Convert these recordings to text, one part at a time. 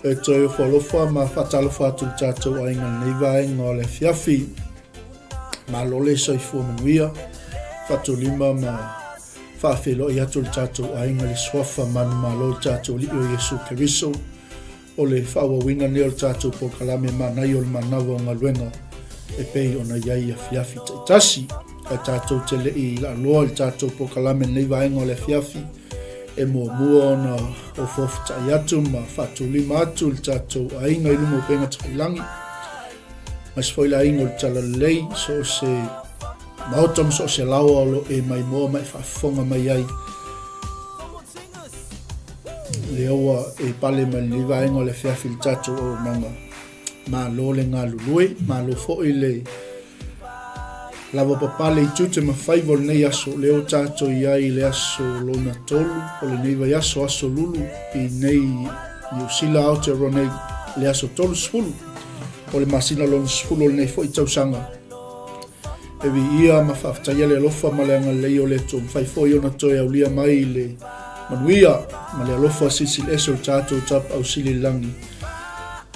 E toe ofoalofa ma faatalofa atu i le tatou aiga i lenei vaega o le afiafi. Malo le soifua manuia, faatolima ma faafeiloai atu i le tatou aiga i le suafa manumalo o le tatou Alii o Iesu Keriso. O le faaauauina lenei o le tatou polokalame manaia o le manava o galuega e pei ona i ai i afiafi taitasi. Ae tatou te le i laaloa i le tatou polokalame i lenei vaega o le afiafi, e muamua ona ofoofuta'i atu ma faatulima atu i le tatou aiga i luga o upega tafailangi, aemaise foi le aiga o le Talalelei, so o se maota ma so o se laoa o lo o e maimoa ma e faafofoga mai ai. Lea ua e pale mai lenei vaega o le afiafi i le tatou auaunaga. Malo le galulue, malo foi le lavapapale i tiute ma faiva o lenei aso. Lea ua tatou i ai i le aso lona tolu o lenei vaiaso, aso lulu i nei Niu Sila Aotearoa nei, le aso 30 o le masina lona 10 o lenei foi tausaga. E viia ma faafetaia le alofa ma le agalelei o le Atua, mafai foi ona toe aulia mai le manuia ma le alofa silisili ese o le tatou Tapaau Sili i le lagi.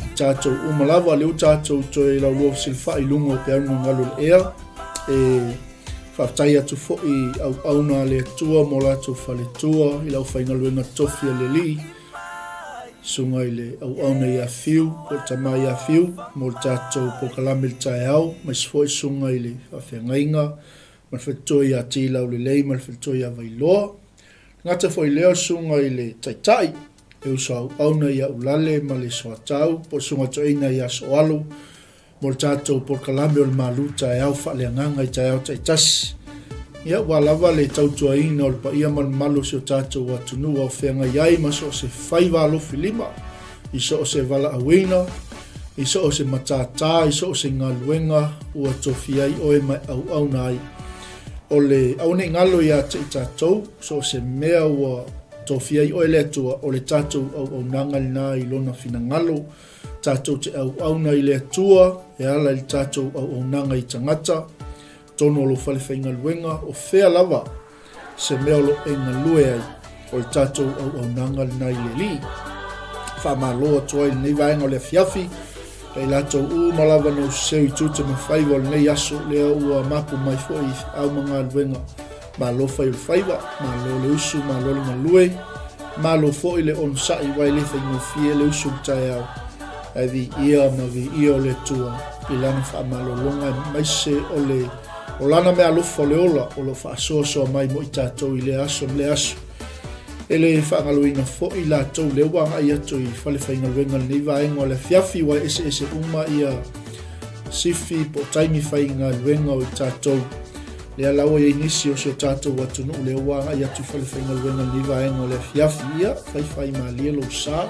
I tatou uma lava, lea ua tatou toe laulua fesilafai i luga o peau galu o le ea. E faafetai atu foi i auauna a le Atua mo latou faletua i le aufaigaluega tofi a le Alii, Susuga i le auauna ia Fiu, po o le tama ia Fiu, mo le tatou polokalame i le taeao, aemaise foi susuga i le faafeagaiga ma le faletua ia Tilaulelei ma le faletua ia Vailoa. E gata foi i lea o le susuga i le Taitai, le uso auauna ia Ulale ma le Soatau, po o le susuga toeaina ia Soalo, mo le tatou polokalame o le malu taeao faaleagaga i taeao taitasi. Ia, ua lava le tautuaina o le paia ma le mamalu o si o tatou atunuu ao feagai ai ma so o se faiva alofi lima, i so o se valaauina, i so o se matātā, i so o se galuega ua tofia ai oe ma e auauna ai. O le aua ne i galo ia te i tatou, so o se mea ua tofia ai oe le Atua, o le tatou auaunaga lena i Lona finagalo, Tatou te auauna i le Atua e ala i le tatou auaunaga i tagata, totonu o lou fale faigaluega, o fea lava se mea o lo o e galue ai, o le tatou auaunaga lena i le Alii. Faamalo atu ai i lenei vaega o le afiafi, ia i latou uma lava na usiseu i tiute ma faiva o lenei aso, lea ua mapu mai foi i feau ma galuega. Malo fai o le faiva, malo le usu, malo le galue, malo foi le onosai aua e le faigofie le usu i le taeao. Ae viia ma viia o le Atua i lana faamalologa aemaise o le o lana meaalofa o le ola o lo o faasoasoa mai mo i tatou i lea aso ma lea aso. E le faagaloina foi latou lea ua agai atu i fale faigaluega i lenei vaega o le afiafi aua e eseese uma ia sifi po o taimi faigaluega o i tatou. Lea la ua i ai nisi o si o tatou atunuu lea ua agai atu i falefaigaluega i lenei vaega o le afiafi, ia, faifai malie lou sa,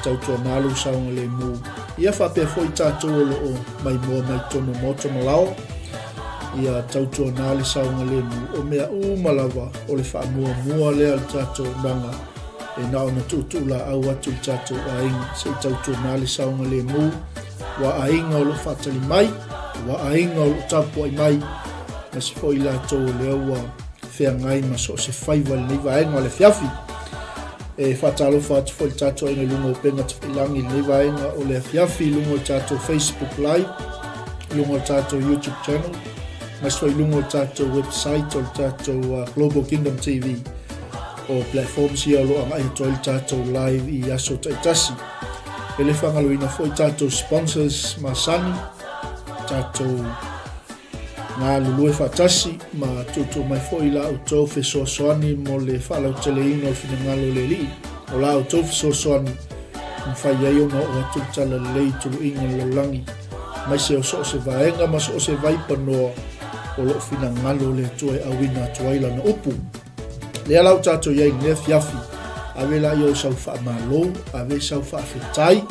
tautuana lou saogalemu. Ia faapea foi tatou o lo o maimoa mai totonu o maota ma laoa, ia tautuana le saogalemu. O mea uma lava o le faamuamua lea a le tatou auaunaga e na ona tuutuulaau atu i le tatou aiga se i tautuana le saogalemu. Ua aiga o lo o faatali mai, ua aiga o lo o tapuai mai, aemaise foi i latou o lea ua feagai ma so o se faiva i lenei vaega o le afiafi. E faatalofa atu foi i le tatou aiga i luga o upega tafailangi i lenei vaega o le afiafi i luga o le tatou Facebook Live, i luga o le tatou YouTube channel, aemaise foi i luga o le tatou website o le tatou Global Kingdom TV. O platforms ia o lo o agai atu ai le tatou live i aso taitasi. E le faagaloina foi tatou sponsors masani, tatou galulue faatasi ma tuutuu mai foi la outou fesoasoani mo le faalauteleina o le finagalo o le Alii. O la outou fesoasoani e mafai ai ona oo atu le talalelei i tuluiga o le lalolagi, aemaise o so o se vaega ma so o se vaipanoa o lo o finagalo le Atua e auina atu ai Lana upu. Lea la ua tatou i ai i lenei afiafi, ave laia o sau faamalo, ave sau faafetai,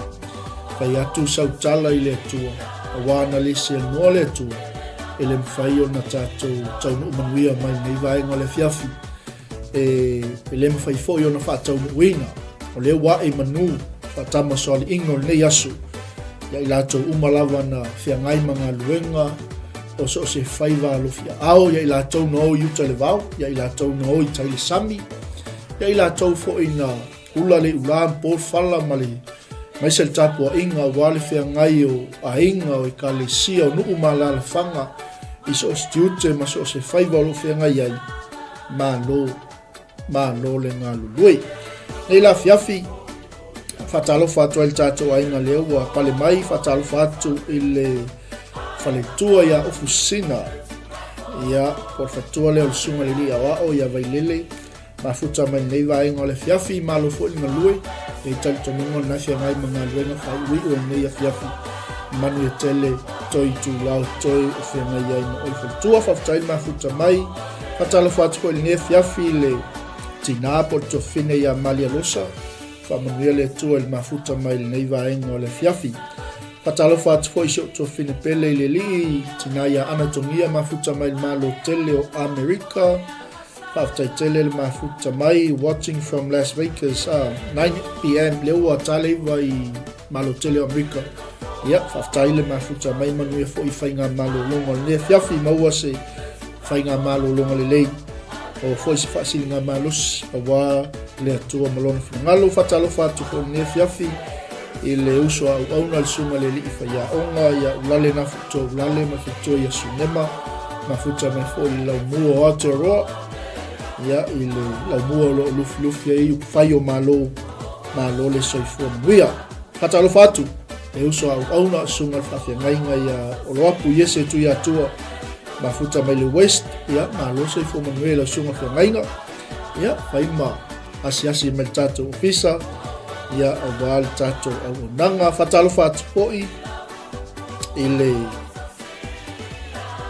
fai atu sau tala i le Atua, aua ana le seanoa le Atua, e le mafai ona tatou taunuu manuia mai lenei vaega o le afiafi. E, e le mafai foi ona faataunuuina. O lea ua ae i manu faatamasoaliiga o lenei aso, ia i latou uma lava na feagai ma galuega o so o se faiva alofiaao, ia i latou na o i uta i le vao, ia i latou na o i tai le sami, ia i latou foi na ula le iulā ma po le fala ma le aemaise le tapuaiga aua le feagai o aiga, o ekalesia, o nuu ma alaalafaga i so o se tiute ma so o se faiva o lo o feagai ai. Malo, malo le galulue. Nei la afiafi, faatalofa atu ai le tatou aiga lea ua pale mai, faatalofa atu i le faletua ia Ofusina, ia, po o le faletua lea o le Susuga i le Alii Aoao ia Vailele, mafuta mai lenei vaega o le afiafi, malo foi le galue, e i talitonuga o lena feagai ma galuega faaiuiu o lenei afiafi, manuia tele toe itula o toe o feagai ai ma oe faletua. Faafetai le mafuta mai. Faatalofa atu foi i lenei afiafi i le tinā po o le tuafafine ia Malia Losa, faamanuia le Atua i le mafuta mai lenei vaega o le afiafi. Faatalofa atu foi i si ou tuafafine pele i le alii, tinā ia Ana Togia, mafuta mai le Malo tele o Amerika. Faafetai tele le mafuta mai, watching from Las Vegas, 9 pm, lea ua ta le 9 i Malo tele o Amerika. Ia, faafetai le mafuta mai, manuia foi i faigamalologa o lenei afiafi, maua se faigamalologa lelei, maua foi se faasiligamalosi aua le Atua ma lona finagalo. Faatalofa atu foi i lenei afiafi i le uso a auauna le susuga i le alii faiaoga ia Ulale Nafutoa Ulale ma Fitoa ia Sunema, mafuta mai foi i le laumua o Aotearoa, ia, i le laumua o lo o lufilufi ai upufai o Malo, malo le soifua manuia. Faatalofa atu le uso a auauna susuga i le faafeagaiga ia Oloapu Iese Tuiatua, mafuta mai le West, ia, malo soifua manuia i lau susuga feagaiga, ia, fai ma asiasi mai le tatou ofisa, ia, aua le tatou auaunaga. Faatalofa atu foi i le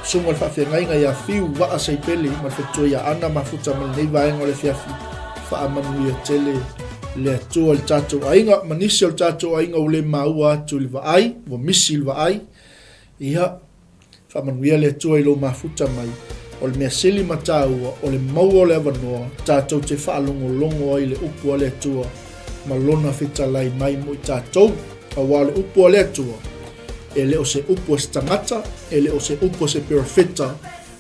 susuga i le faafeagaiga ia Fiu Vaa Seipele ma le faletua ia Ana, mafuta mai lenei vaega o le afiafi. Faamanuia tele le Atua i le tatou aiga ma nisi o le tatou aiga ua le maua atu i le vaai, ua misi i le vaai. Ia, Faamanuia le Atua i lou mafuta mai. O le mea sili ma taua, o le maua o le avanoa tatou te faalogologo ai i le upu a le Atua ma Lona fetalai mai mo i tatou. Aua o le upu a le Atua, e le o se upu a se tagata, e le o se upu a se perofeta,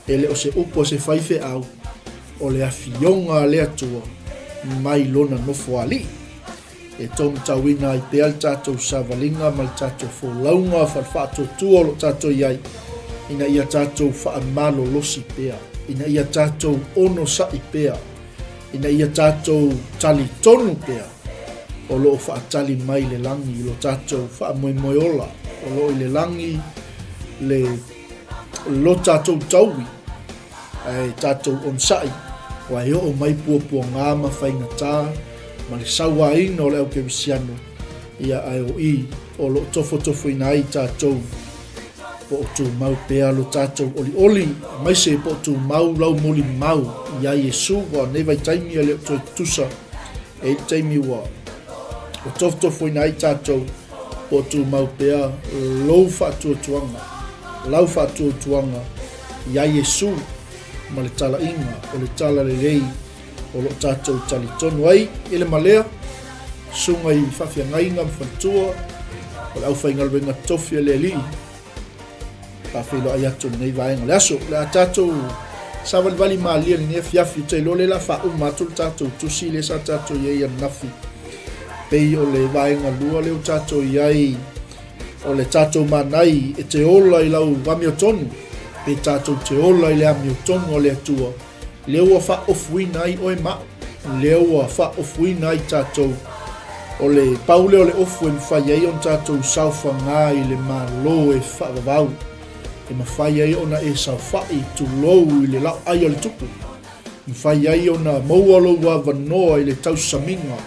e le o se upu a se faifeau, o le afioga a le Atua mai Lona Nofoalii. E taumatauina ai pea le tatou savaliga ma le tatou folauga faale-faatuatua o lo o tatou i ai, ina ia tatou faamalolosi pea, ina ia tatou onosai pea, ina ia tatou talitonu pea o lo o faatali mai le lagi lo tatou faamoemoe ola, o lo o i le lagi le lo tatou taui, ae tatou onosai, ua e oo mai puapuaga ma faigata ma le sauaina o le aukerisiano, ia ae o i o lo o tofotofoina ai tatou, po o tumau pea lo tatou olioli, aemaise po o tumau lau molimau iā Iesu, aua o lenei vaitaimi e le o toe tutusa, e i ai le taimi ua tofotofoina ai tatou, po o tumau pea lou faatuatuaga, lau faatuatuaga iā Iesu ma le talaiga o le talalelei o lo o tatou talitonu ai i le malea, susuga i faafeagaiga ma faletua o le aufaigaluega tofi a le Alii, faafeiloai atu i lenei vaega o le aso. O le a tatou savalivali malie i lenei afiafi, ou te iloa o lea o le a faauma atu le tatou tusi lea sa tatou i ai ananafi, pei o le vaega lua lea ua tatou i ai, o le tatou manai e te ola i lau amiotonu, pe tatou te ola i le amiotonu a le Atua, lea ua faaofuina ai oe ma au, lea ua faaofuina ai tatou. O le pau lea o le ofu e mafai ai ona tatou saofaga i le Malo e faavavau, e mafai ai ona e saofai tulou i le laoai o le tupu, mafai ai ona maua lou avanoa i le tausamiga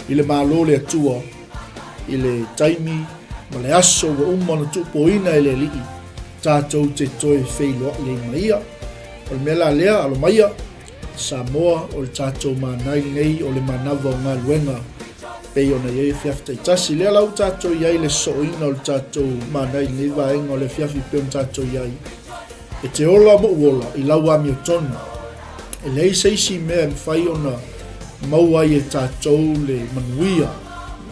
i le Malo o le Atua i le taimi ma le aso ua uma ona tuupoina e le Alii tatou te toe feiloai ai ma ia. O le mea la lea, alo maia, Samoa, o le tatou manai lenei o le manava o galuega pei ona i ai afiafi taitasi. Lea la ua tatou i ai i le sosooina o le tatou manai i lenei vaega o le afiafi pei ona tatou i ai. E te ola mou ola i lau amiotonu. E leai se isi mea e mafai ona maua ai e tatou le manuia.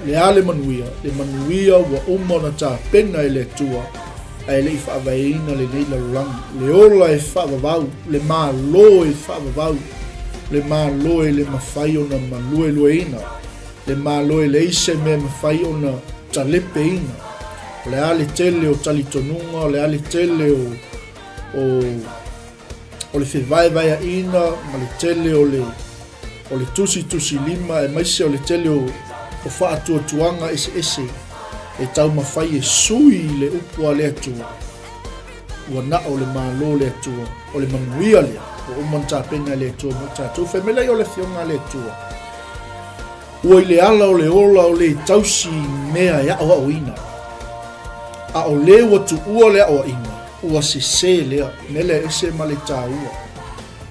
Le a le manuia? Le manuia ua uma ona tapena e le Atua ae le i faavaeina lenei lalolagi. Le ola e faavavau, le Malo e faavavau, le Malo e le mafai ona maluelueina, le Malo e leai se mea e mafai ona talepeina. O le a le tele o talitonuga, o le a le tele o, o, o le fevaevaeaina ma le tele o le, o le tusitusilima aemaise o le tele o, o faatuatuaga eseese e taumafai e sui le upu a le Atua, ua na o le Malo o le Atua, o le manuia lea ua uma ona tapena e le Atua mo tatou. Fai mai lea o le Afioga a le Atua, Ua i le ala o le ola o le tausi i mea e aʻoaʻoina, a o le ua tuua le aʻoaʻina, ua sesē lea. Mea lea e ese ma le taua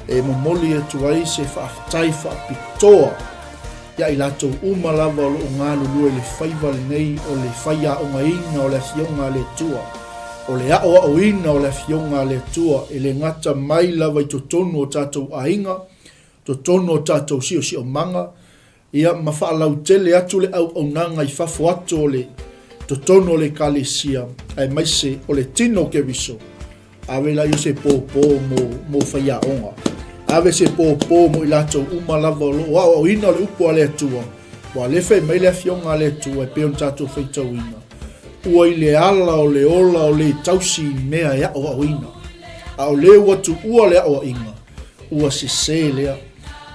e momoli atu ai se faafetai faapitoa iā i latou uma lava o lo o galulue i le faiva lenei o le faiaogaina o le Afioga a le Atua, o le aʻoaʻoina o le Afioga a le Atua e le gata mai lava i totonu o tatou aiga, totonu o tatou siosiomaga, ia ma faalautele atu le auaunaga i fafo atu o le totonu o le Ekalesia, aemaise o le tino o Keriso. Ave laia se pōpō mo, mo faiaoga. Ave se pōpō mo i latou uma lava o lo o aoaoina o le upu a le Atua, ua le fai mai le Afioga a le Atua e pei ona tatou faitauina, ua i le ala o le ola o le tausi i mea e aoaoina, a o le ua tuua le aoaʻiga, Ua sesē lea.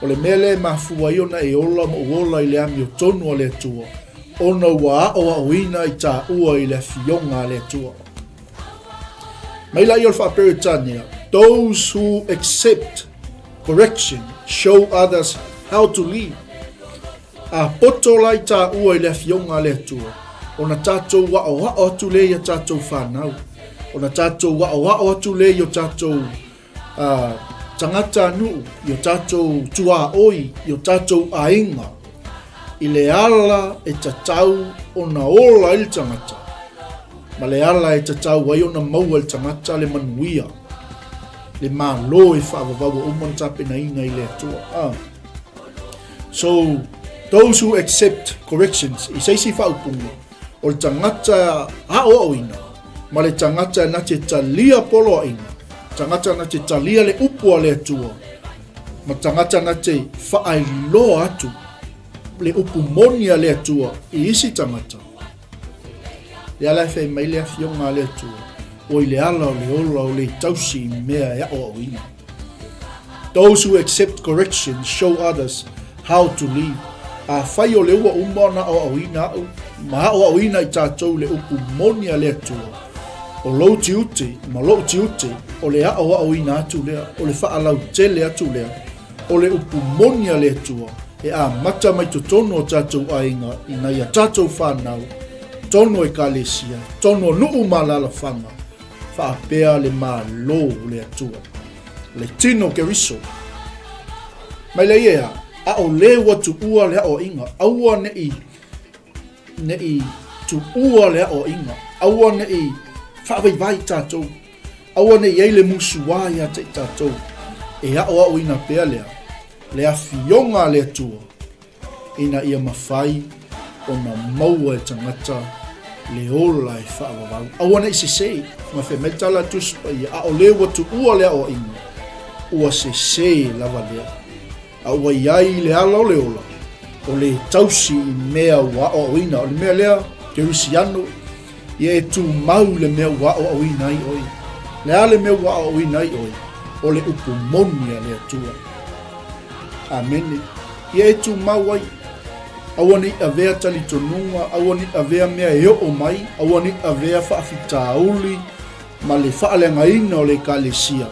O le mea lea e mafua ai ona e ola ma ou ola i le amiotonu a le Atua, ona ua aoaoina i taua i le Afioga a le Atua. Mai laia o le Faa-Peretania, Those who accept correction show others how to live. A poto la i taua i le Afioga a le Atua, ona tatou aoao atu lea i a tatou fanau, ona tatou aoao atu lea i o tatou tagata nuu, i o tatou tuaoi, i o tatou aiga, i le ala e tatau ona ola ai le tagata, ma le ala e tatau ai ona maua e le tagata le manuia, le Malo e faavavau ua uma ona tapenaina i le Atua. Ah. So, those who accept corrections, i se isi faaupuga, O le tagata aoaoina ma le tagata na te talia poloaiga, tagata na te talia le upu a le Atua, ma tagata na te faailoa atu le upu moni a le Atua i isi tagata. Lea la e fai mai le Afioga a le Atua, ua i le ala o le ola o le tausi i mea e aoaoina. Those who accept correction show others how to live. Afai o le ua uma ona aoaoina au, ma aoaoina i tatou le upu moni a le Atua, o lou tiute ma lou tiute o le aoaoina atu lea, o le faalautele atu lea, o le upu moni a le Atua e amata mai totonu o tatou aiga i nai a tatou fanau, tonu o Ekalesia, tonu o nuu ma alaalafaga, faapea le Malo o le Atua. Le tino o Keriso. Mai lea ia, a o le ua tuua le aoaiga, aua neʻi neʻi tuua le aoaiga, aua neʻi faavaivai tatou, aua neʻi i ai le musuā ia te i tatou, e aoaoina pea lea, le afioga a le Atua, ina ia mafai ona maua e tagata le ola e faavavau. Aua ne i sesē, ma fai mai le tala a le Tusi Paia, a o le ua tuua le aoaiga, ua sesē lava lea. A ua i ai le ala o le ola, o le tausi i mea ua aoaoina. O le mea lea, Kerisiano, ia e tumau i le mea ua aoaoina ai oe. Le a le mea ua aoaoina ai oe? O le upu moni a le Atua. Amene. Ia e tumau ai. Aua ne i avea talitonuga, aua ne i avea mea e oo mai, aua ne i avea faafitauli ma le faaleagaina o le Ekalesia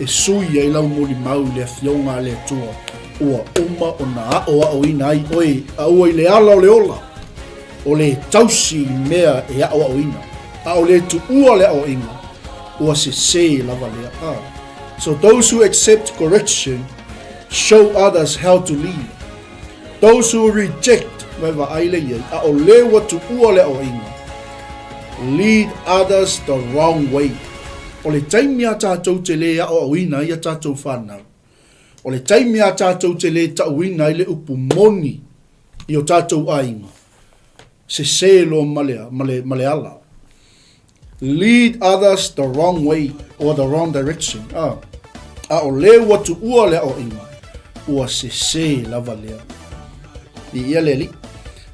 e sui ai lau molimau i le Afioga a le Atua ua uma ona aoaoina ai oe, a ua i le ala o le ola, o le tausi i mea e aoaoina, a o le tuua le aoaiga, ua sesē lava lea. Ah. So those who accept correction. show others how to lead. Those who reject, ma e vaai lea i ai, a o le ua tuua le aoaiga, lead others the wrong way. O le taimi a tatou te lē aoaoina ai a tatou whanau, o le taimi a tatou te lē tauina ai le upu moni i o tatou aiga, sesē loa ma le, ma le, ma le ala. Lead others the wrong way or the wrong direction. Ah. A o le ua tuua le aoaiga, ua sesē lava lea. Viia le Alii.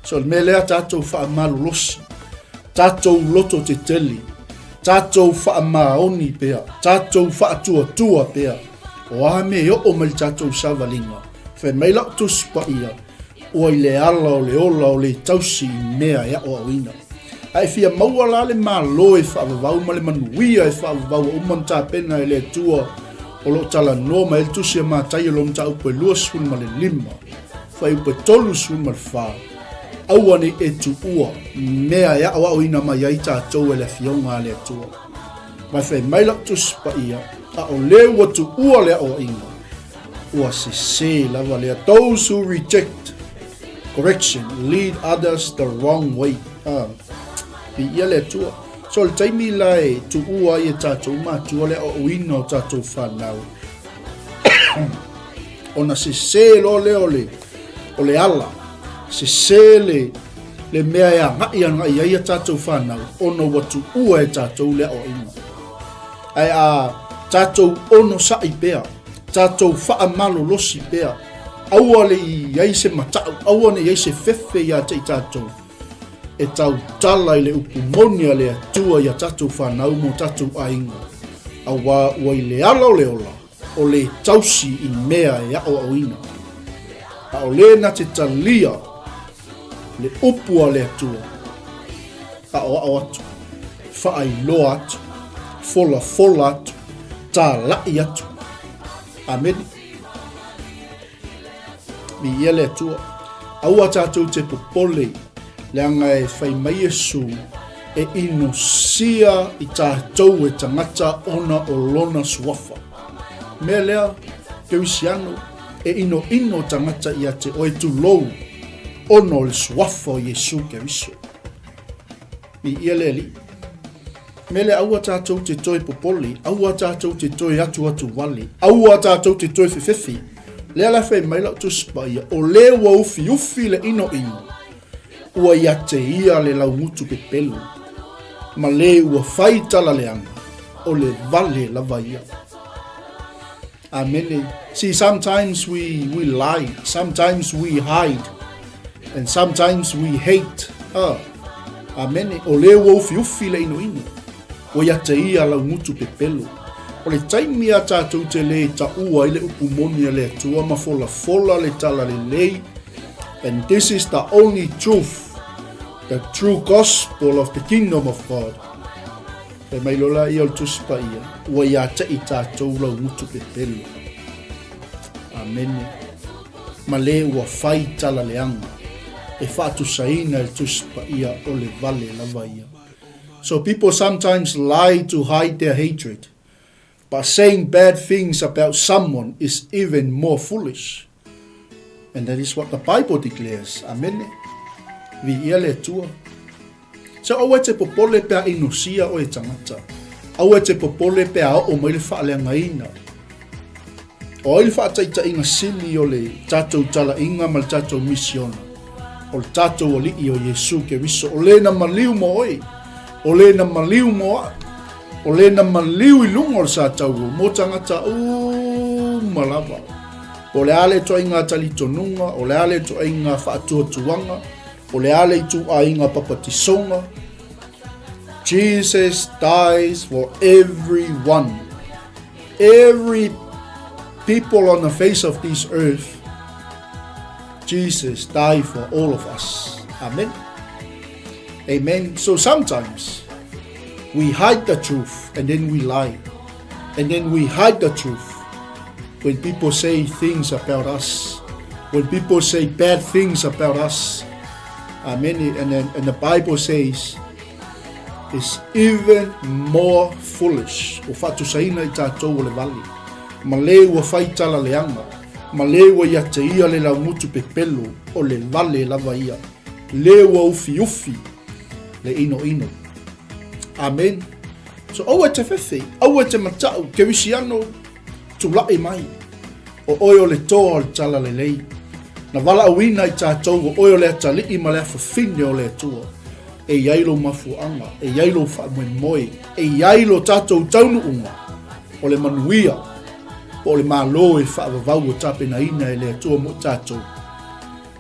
So le mea lea tatou faamalolosi, tatou loto tetele, tatou faamaoni pea, tatou faatuatua pea, o a mea e oo mai le tatou savaliga, fai mai lau Tusi Paia, Ua i le ala o le ola o le tausi i mea e aoaoina. A e fia maua la le Malo e faavavau ma le manuia e faavavau ua uma ona tapena e le Atua o lo o talanoa mai ai le Tusi a Mataio lona mataupu e 25, fuaiupu e 34, aua ne i e tuua mea e aoaoina mai ai tatou e le Afioga a le Atua. Ma e fai mai lau Tusi Paia, a o le ua tuua le aoaiga, Ua sesē lava lea. Those who reject correction lead others the wrong way. Ah, viia le Atua. So le taimi la e tuua ai e tatou matua le aoaoina o tatou whanau. Ona sesē loa lea o le, o le ala. Sesē le, le mea e agai agai ai a tatou whanau ona ua tuua e tatou le aoaiga. Ae a tatou onosai pea, tatou faamalolosi pea, aua le i ai se matau, aua ne i ai se fefe ia te i tatou, e tautala i le upu moni a le Atua i a tatou whanau mo tatou aiga, auā ua i le ala o le ola, o le tausi i mea e aoaoina. A o le na te talia le upu a le Atua, aoao atu, faailoa atu, folafola atu, tālaʻi atu. Amene. Viia le Atua. Aua tatou te popole, leaga e fai mai Iesu, e inosia i tatou e tagata ona o lona suafa. Mea lea, Kerisiano, e inoino tagata ia te oe tulou ona o le suafa o Iesu Keriso. Viia le Alii. Mea lea, aua tatou te toe popole, aua tatou te toe atuatu wale, aua tatou te toe fefefe. Lea la fai mai lau Tusi Paia, o le ua ufiufi le inoino, ua ia te ia le laugutu pepelo, ma le ua fai tala leaga, o le vale lava ia. Amene. See, sometimes we, we lie, sometimes we hide, and sometimes we hate. Ah. Amene. O le ua ufiufi le inoino. Ua ia te ia laugutu pepelo. O le taimi a tatou te lē taua ai le upu moni a le Atua ma folafola le talalelei. And this is the only truth, the true gospel of the kingdom of God. Fai mai loa laia o le Tusi Paia, ua ia te i tatou laugutu pepelo. Amene. Ma le ua fai tala leaga e faatusaina e le Tusi Paia o le vale lava ia. So people sometimes lie to hide their hatred, but saying bad things about someone is even more foolish. And that is what the Bible declares. Amene. Viia le Atua. So aua e te popole pe a inosia oe tangata. Aua e te popole pe a oo mai le faaleagaina. O ai le faataitaiga sili o le tatou talaiga ma le tatou misiona? O le tatou Alii o Iesu Keriso. O le na maliu mo oe. O le na maliu mo a'u. O le na maliu i luga o le satauro mo tagata uma lava. Po o le a le ituaiga talitonuga, o le a le ituaiga faatuatuaga, o le a le ituaiga papatisoga, Jesus dies for everyone. Every people on the face of this earth, Jesus died for all of us. Amen. Amen. So sometimes we hide the truth and then we lie. And then we hide the truth. When people say things about us, when people say bad things about us, Amen. And then and the Bible says, is even more foolish. Ua faatusaina i tatou o le vale. Ma le ua fai tala leaga. Ma le ua ia te ia le laugutu pepelo, o le vale lava ia. Le ua ufiufi le inoino. Amen. So aua e te fefe, aua e te matau, Kerisiano, tulai mai. O oe o le toa o le talalelei. Na valaauina i tatou o oe o le atalii ma le afafine o le Atua. E i ai lou mafuaaga, e i ai lou faamoemoe, e i ai lo tatou taunuuga o le manuia po o le Malo e faavavau ua tapenaina e le Atua mo i tatou,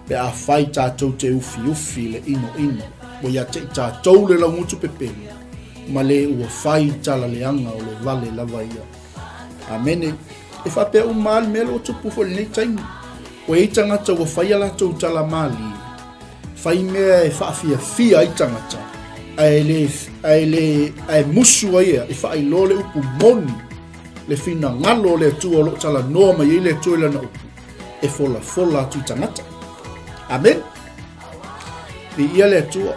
pe afai tatou te ufiufi le inoino, ua ia te i tatou le laugutu pepelo, ma le ua fai tala leaga o le vale lava ia. Amene. E faapea uma lava le mea lea ua tupu foi i lenei taimi. Ua i ai tagata ua fai a latou tala malie, fai mea e faafiafia ai tagata, ae le, ae le, ae musu ai e faailoa le upu moni, le finagalo o le Atua o lo o talanoa mai ai le Atua i lana upu, e folafola atu i tagata. Amen. Viia le Atua.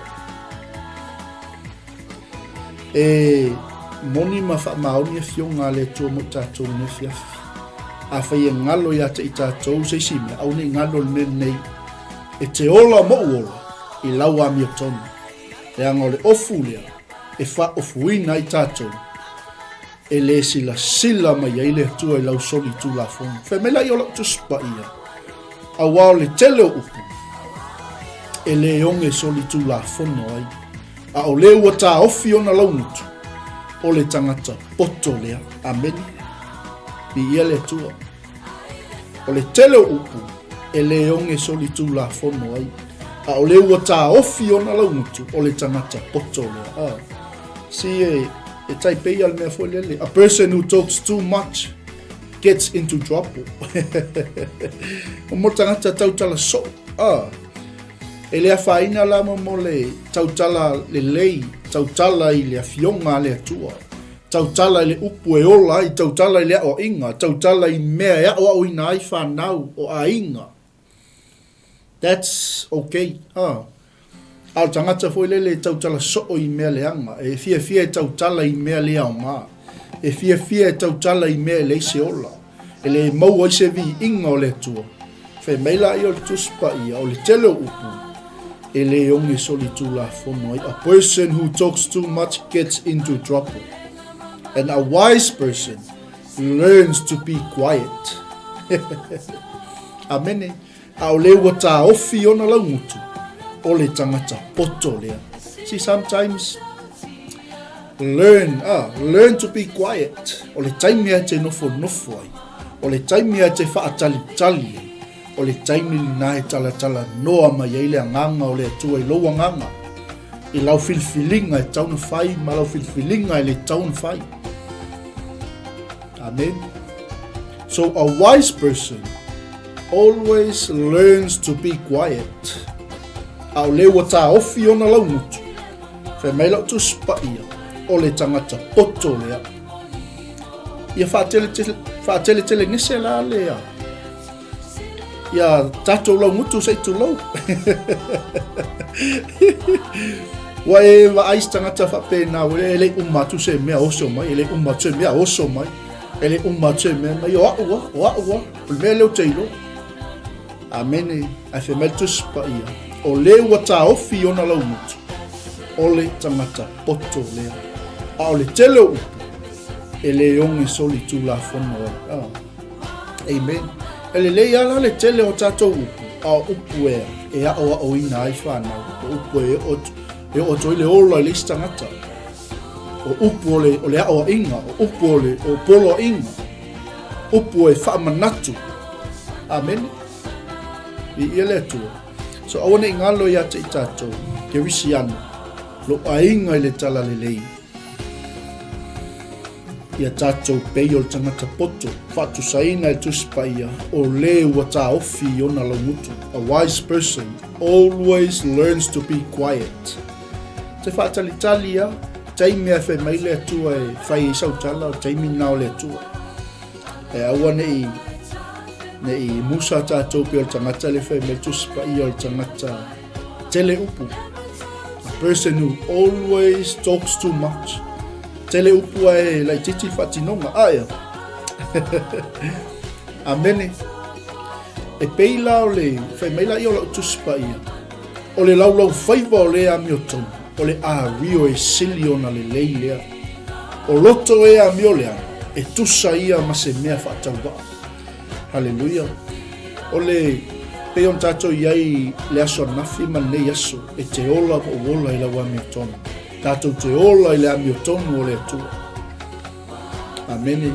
E moni ma faamaoni afioga a le Atua mo i tatou nei afiafi. Afai e galo ia te i tatou se isi mea, aua ne i galo le mea lenei. E te ola mou ola i lau amiotonu. Leaga o le ofu lea e faaofuina ai tatou e le silasila mai ai le Atua i lau soli tulafono. Fai mai laia o lau Tusi Paia, auā o le tele o upu e le oge soli tulafono ai, a o le ua taofi ona laugutu, o le tagata poto lea. Amene. Viia le Atua. O le tele o upu e le oge solitulafono ai, a o le ua taofi ona laugutu, o le tagata poto lea. Ah. See, e, e tai pei a le mea foi lele. A person who talks too much gets into trouble. O mo tagata tautala soo. Ah. E le afaina la mo mo le tautala lelei, tautala i le afioga a le Atua. Tautala i le upu e ola ai, tautala i le aoaiga, tautala i mea e aoaoina ai fanau o aiga. That's okay. Ah. A o le tagata foi lele e tautala soo i mea leaga, e fiafia e tautala i mea le aoga, e fiafia e tautala i mea e leai se ola, e le maua ai se viiga o le Atua. Fai mai laia o le Tusi Paia, o le tele o upu, e le oge solitulafono ai. A person who talks too much gets into trouble, and a wise person learns to be quiet. Amene. A o le ua taofi ona laugutu, o le tagata poto lea. See, sometimes learn, ah, learn to be quiet. O le taimi a te nofonofo ai, o le taimi a te whaatalitali ai, o le taimi lena e talatalanoa mai ai le agaga o le Atua i lou agaga, i lau filifiliga e tatau ona fai ma lau filifiliga e le tatau ona fai. Amen. So a wise person always learns to be quiet. A o le ua taofi ona laugutu, fai mai lau Tusi Paia, o le tagata poto lea. Ia faateletele gese la lea. Ia tatou laugutu se i tulou. Ua e vaai se tagata faapena, ua e le uma atu se mea oso mai, e le uma atu se mea oso mai, e le uma atu se mea mai, o au a, o au a, o le mea lea ou te iloa. Amene, ae fai mai le Tusi Paia, o le ua taofi i ona laugutu, o le tagata poto lea. A o le tele o upu, e le oge solitulafono ai. Ah. Amen. E lelei lava la le tele o tatou upu, a o upu e, e aʻoaʻoina ai whanau, o upu e o, e o atu ai le ola i le isi tagata, o upu o le, o le aʻoaʻiga, o upu o le o poloaʻiga, upu e faamanatu. Amene. Viia le Atua. So aua ne i galo ia te i tatou, Kerisiano, lou aiga i le talalelei, Ia tatou pei o le tagata poto, faatusaina e Tusi Paia, o le ua taofi i ona laugutu. A wise person always learns to be quiet. Te faatalitali a, taimi a fai mai le Atua e fai ai sau tala, o taimi na o le Atua. E aua nei nei musa tatou pei o le tagata le fai mai Tusi Paia o le tagata Tele upu. A person who always talks too much. Tele upu ae laitiiti le faatinoga. Ae. Amene. E pei la o le, fai mai laia o lau Tusi Paia, o le laulaufaiva o le amiotonu, o le ario e sili ona lelei lea. O loto e amio leaga, e tusa ia ma se mea faatauvaa. Haleluia. O le, pei ona tatou i ai le aso ananafi ma lenei aso, e te ola ma ou ola i lau amiotonu. Tatou te ola i le amiotonu o le Atua. Amene.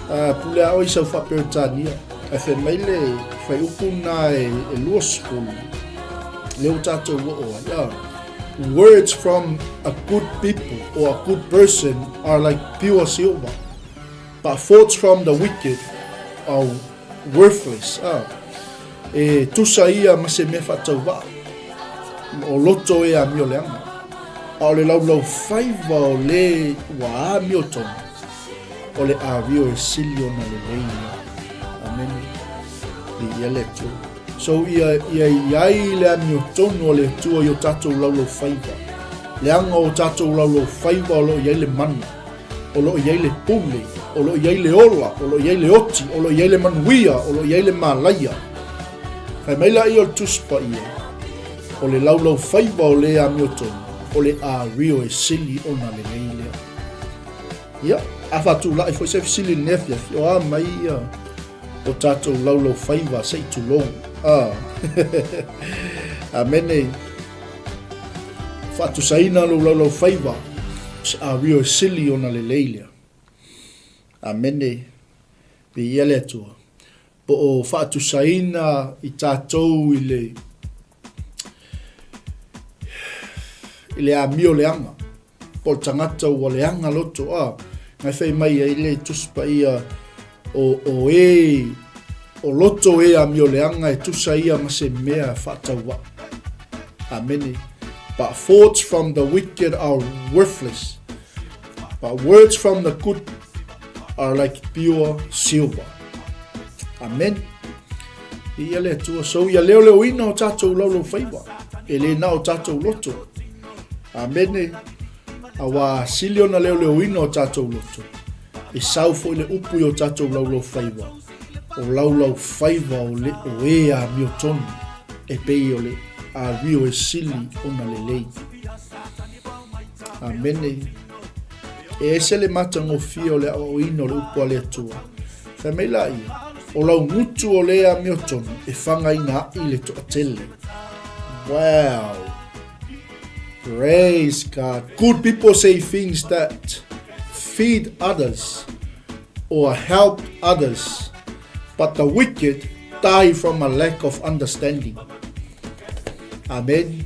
A, pule a oe i sau faa-Peretania. Ae fai mai le fuaiupu na e, e 20, lea ua tatou oo ai. A, words from a good people or a good person are like pure silver, but thoughts from the wicked are worthless. A, e tusa ia ma se mea faatauvaa o loto e amio leaga. A o le laulau faiva o le ua amio tonu, o le avio e sili ona lelei ia. Amene. Viia le Atua. So ia, ia i ai le amiotonu o le Atua i o tatou laulaufaiva. Leaga o tatou laulaufaiva o lo o i ai le mana, o lo o i ai le pule, o lo o i ai le ola, o lo o i ai le oti, o lo o i ai le manuia, o lo o i ai le malaia. Fai mai laia o le Tusi Paia, o le laulaufaiva o le amiotonu, o le ario e sili ona lelei lea. Ia, a faatulai foi se fesili i lenei afiafi, o a mai ia o tatou laulaufaiva se i tulou. Ah. Amene. Faatusaina lou laulaufaiva, se ario e sili ona lelei lea. Amene. Viia le Atua. Po o faatusaina i tatou i le i le amio leaga. Po o le tagata ua leaga loto, a, ngai fai mai ai le Tusi Paia o, o e, o loto e amio leaga e tusa ia ma se mea faatauvaa. Amene. But thoughts from the wicked are worthless, but words from the good are like pure silver. Amen. Viia le Atua. So ia leoleoina o tatou laulaufaiva, e le na o tatou loto. Amene. Auā sili ona leoleoina o tatou loto, e sau foi le upu i o tatou laulaufaiva, o laulaufaiva o le o e amiotonu, e pei o le ario e sili ona lelei. Amene. E ese le matagofie o le aoaoina o le upu a le Atua. Fai mai laia, o lau gutu o le amiotonu e fagaina aʻi le toatele. Wow! Praise God. Good people say things that feed others or help others, but the wicked die from a lack of understanding. Amen.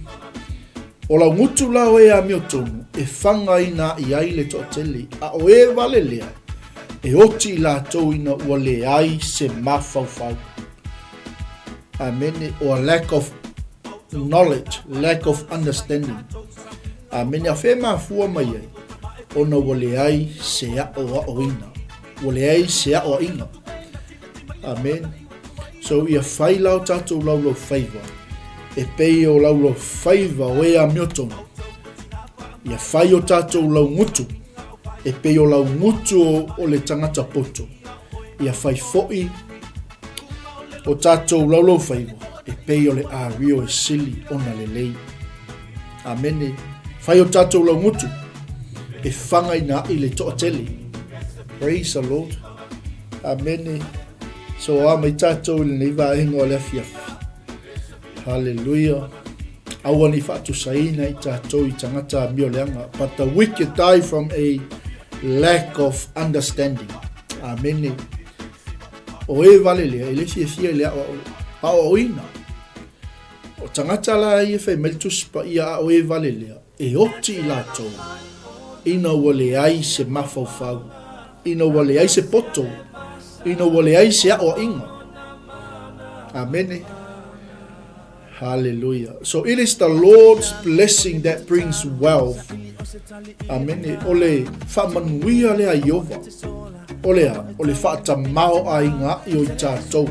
O lau gutu la o e amiotonu, e fagaina aʻi ai le toatele, a o e wale lea, e oti i latou ina ua leai se mafaufau. Amene. Or lack of knowledge, lack of understanding. Amene. A whē mafua mai ai, ona ua leai se aʻoaʻoina. Ua leai se aʻoaʻiga. Amen. So ia whai la o tatou laulaufaiva, e pei o laulaufaiva o e amiotonu. Ia whai o tatou laungutu, e pei o laungutu o, o le tangata poto. Ia whai foʻi O tatou laulaufaiva e pei o le ario e sili ona lelei. Amene. Fai o tatou laugutu e fagaina aʻi le toatele. Praise the Lord. Amene. So a mai tatou i lenei vaega o le afiafi. Hallelujah. Aua ne i faatusaina i tatou i tagata amio leaga. But the wicked die from a lack of understanding. Amene. O e wale lea, e le fiafia i le aoaoina. O tagata la ia fai mai le Tusi Paia a o e wale lea, e oti i latou, ina ua leai se mafaufau, ina ua leai se poto, ina ua leai se aoaiga. Amene. Hallelujah. So it is the Lord's blessing that brings wealth. Amene. O le faamanuia lea a Ieova. O le a? O le faatamaoaiga aʻi o i tatou,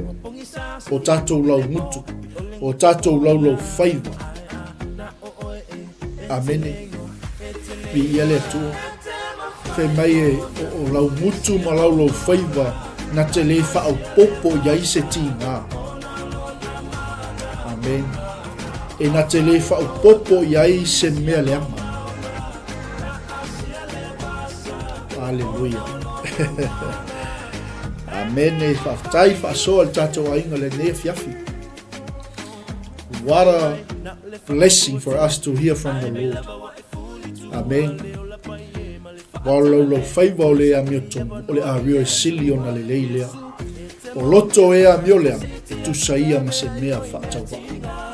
o tatou laugutu, o tatou laulaufaiva. Amene. Viia le Atua. Fai mai e o, o laugutu ma laulaufaiva na te le faaopoopo i ai se tiga. Amen. E na te le faaopoopo i ai se mea leaga. Aleluia. Amene. Faafetai faasoa le tatou aiga lenei afiafi. What a blessing for us to hear from the Lord. Amen. Wa o laulau faiva o le amiotonu, o le amio e sili ona lelei lea. O loto e amio leaga, e tusa ia ma se mea faatauvaa.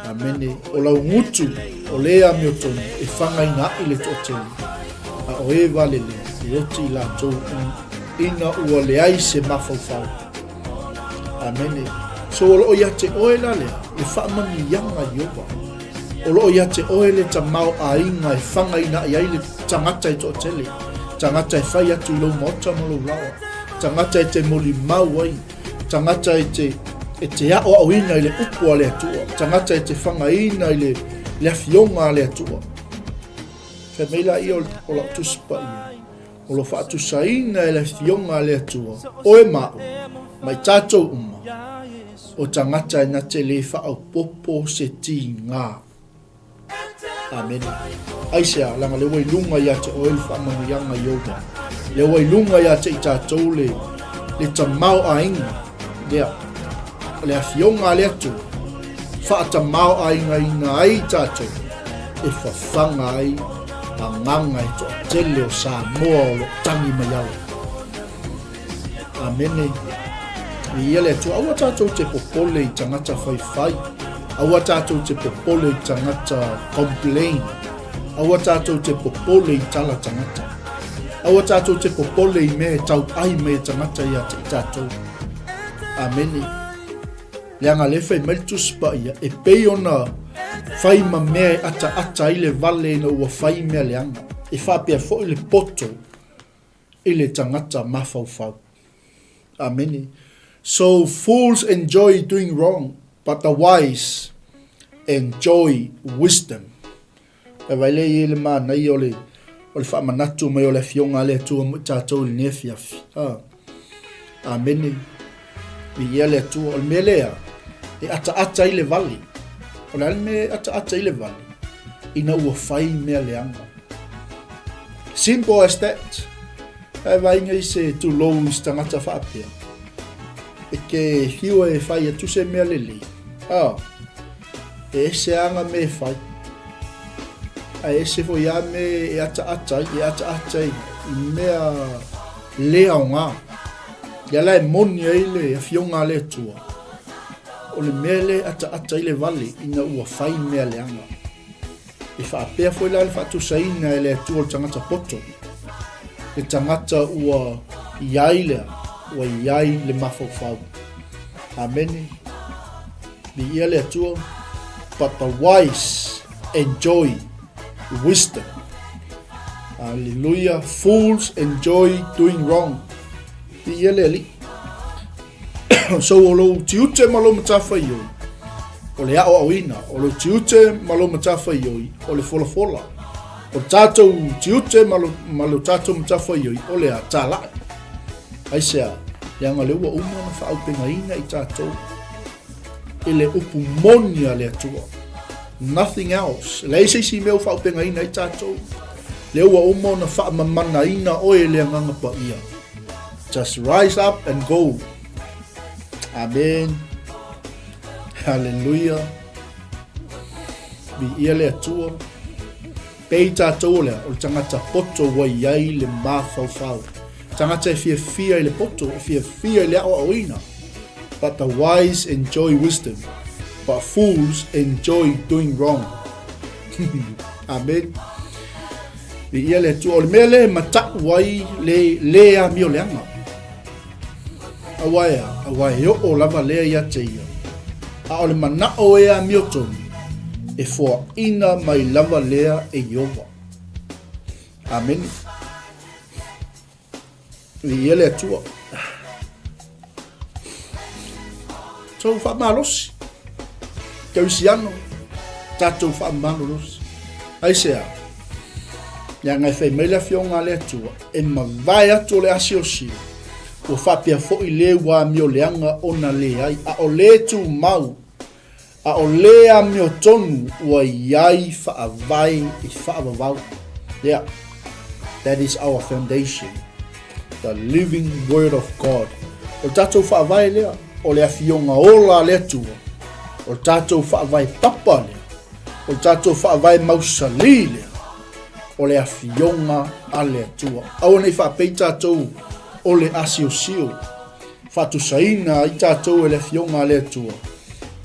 Amene. O lau gutu o le amiotonu e fagaina aʻi le toatele, a o e valele e oti i latou ina ua leai se mafaufau. Amene. So o loo ia te oe la lea, le faamanuiaga Ieova. O loo ia te oe le tamaoaiga e fagaina ai le tagata e toatele, tagata e fai atu i lou maota ma lou laoa, tagata e te molimau ai, tagata e te e te aoaoina i le upu a le Atua, tagata e te fagaina i le, le afioga a le Atua. Fai mai laia o lau Tusi Paia, O lo faatusaina e le Afioga a le Atua, oe ma au, ma i tatou uma, o tagata e na te le faaopoopo se tigā. Amene. Aisea, leaga lea ua i luga ia te oe le faamanuiaga Ieova. Lea ua i luga ia te i tatou le, le tamaoaiga lea, o le Afioga a le Atua, faatamaoaigaina ai tatou e fafaga ai agaga e toatele o Samoa o lo o tagi mai ala. Amene. Viia le Atua. Aua tatou te popole i tagata faifai. Aua tatou te popole i tagata complain. Aua tatou te popole i tala tagata. Aua tatou te popole i mea e tauai mai e tagata ia te i tatou. Amene. Leaga lea fai mai le Tusi Paia, e pei ona fai ma mea e ataata ai le vale ina ua fai mea leaga, e faapea foi le poto i le tagata mafaufau. Amene. So fools enjoy doing wrong, but the wise enjoy wisdom. E vaai lea i ai le manaia o le, o le faamanatu mai o le Afioga a le Atua mo i tatou i lenei afiafi. Ah. Amene. Viia le Atua. O le mea lea, e ataata ai le vale. O le a le mea e ataata ai le vale? Ina ua fai mea leaga. Simple as that. E vaaiga i se tulou i se tagata faapea. E ke hiua e fai atu se mea lelei. Ah. E ese ana mea e fai. Ae ese foi a mea e ataata ai, e ataata ai i mea le aoga. Ia la e moni ai le Afioga a le Atua, o le mea lea e ataata ai le vale ina ua fai mea leaga. E faapea foi la le faatusaina e le Atua o le tagata poto, le tagata ua i ai lea, ua i ai le mafaufau. Amene. Viia le Atua. But the wise enjoy wisdom. Hallelujah. Fools enjoy doing wrong. Viia le Alii. So o lou tiute ma lou matafaioi, o le aoaoina, o lou tiute ma lou matafaioi, o le folafola. O le tatou tiute ma lo, ma lo tatou matafaioi, o le a talai. Aisea, leaga lea ua uma ona faaaupegaina i tatou i le upu moni a le Atua. Nothing else. Leai se isi mea ua faaaupegaina ai tatou. Lea ua uma ona faamamanaina oe e le Agaga Paia. Just rise up and go. Amen. Hallelujah. Viia le Atua. Pei tatou o lea, o le tagata poto ua i ai le mafaufau. Tagata e fiafia i le poto, e fiafia i le aoaoina. But the wise enjoy wisdom, but fools enjoy doing wrong. Amen. Viia le Atua. O le mea lea e mata'u ai le lē amio leaga. Aua e a? Aua e oo lava lea ia te ia. A o le mana'o e amio tonu, e foaʻina mai lava lea e Ieova. Amene. Viia le Atua. Tou faamalosi. Kerisiano, tatou faamalolosi. Aisea? Leaga e fai mai le Afioga a le Atua, e mavae atu o le asiosio, ua faapea foi le ua amio leaga ona leai, a o le tumau. A o le amiotonu ua i ai faavae i faavavau. Yeah. That is our foundation. The living word of God. O le tatou faavae lea, o le afioga ola a le Atua. O le tatou faavae papa lea. O le tatou faavae mausali lea. O le afioga a le Atua. Aua ne i faapei tatou o le asiosio. Faatusaina ai tatou e le Afioga a le Atua,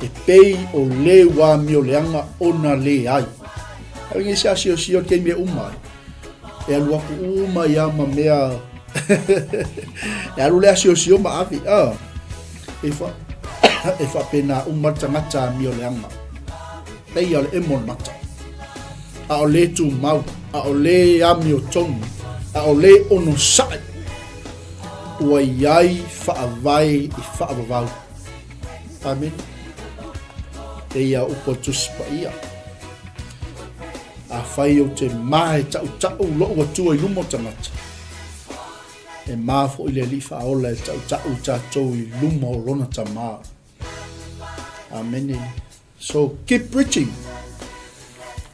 e pei o le ua amioleaga ona leai. Ae nei se asiosio le taimi e uma ai. E alu aku uma ia ma mea e alu le asiosio ma ave. Ah, e fa e faapena uma le tagata amioleaga. Pei o le emo o le mata. A o le tumau, a o le amiotonu, a o le onosai. Ua i ai faavae i faavavau. Amene. Eia upu a Tusi Paia. Afai ou te ma e taʻutaʻu loʻu Atua i luma o tagata, e ma foi le Alii Faaola e taʻutaʻu i tatou i luma o lona Tama. Amene. So keep preaching.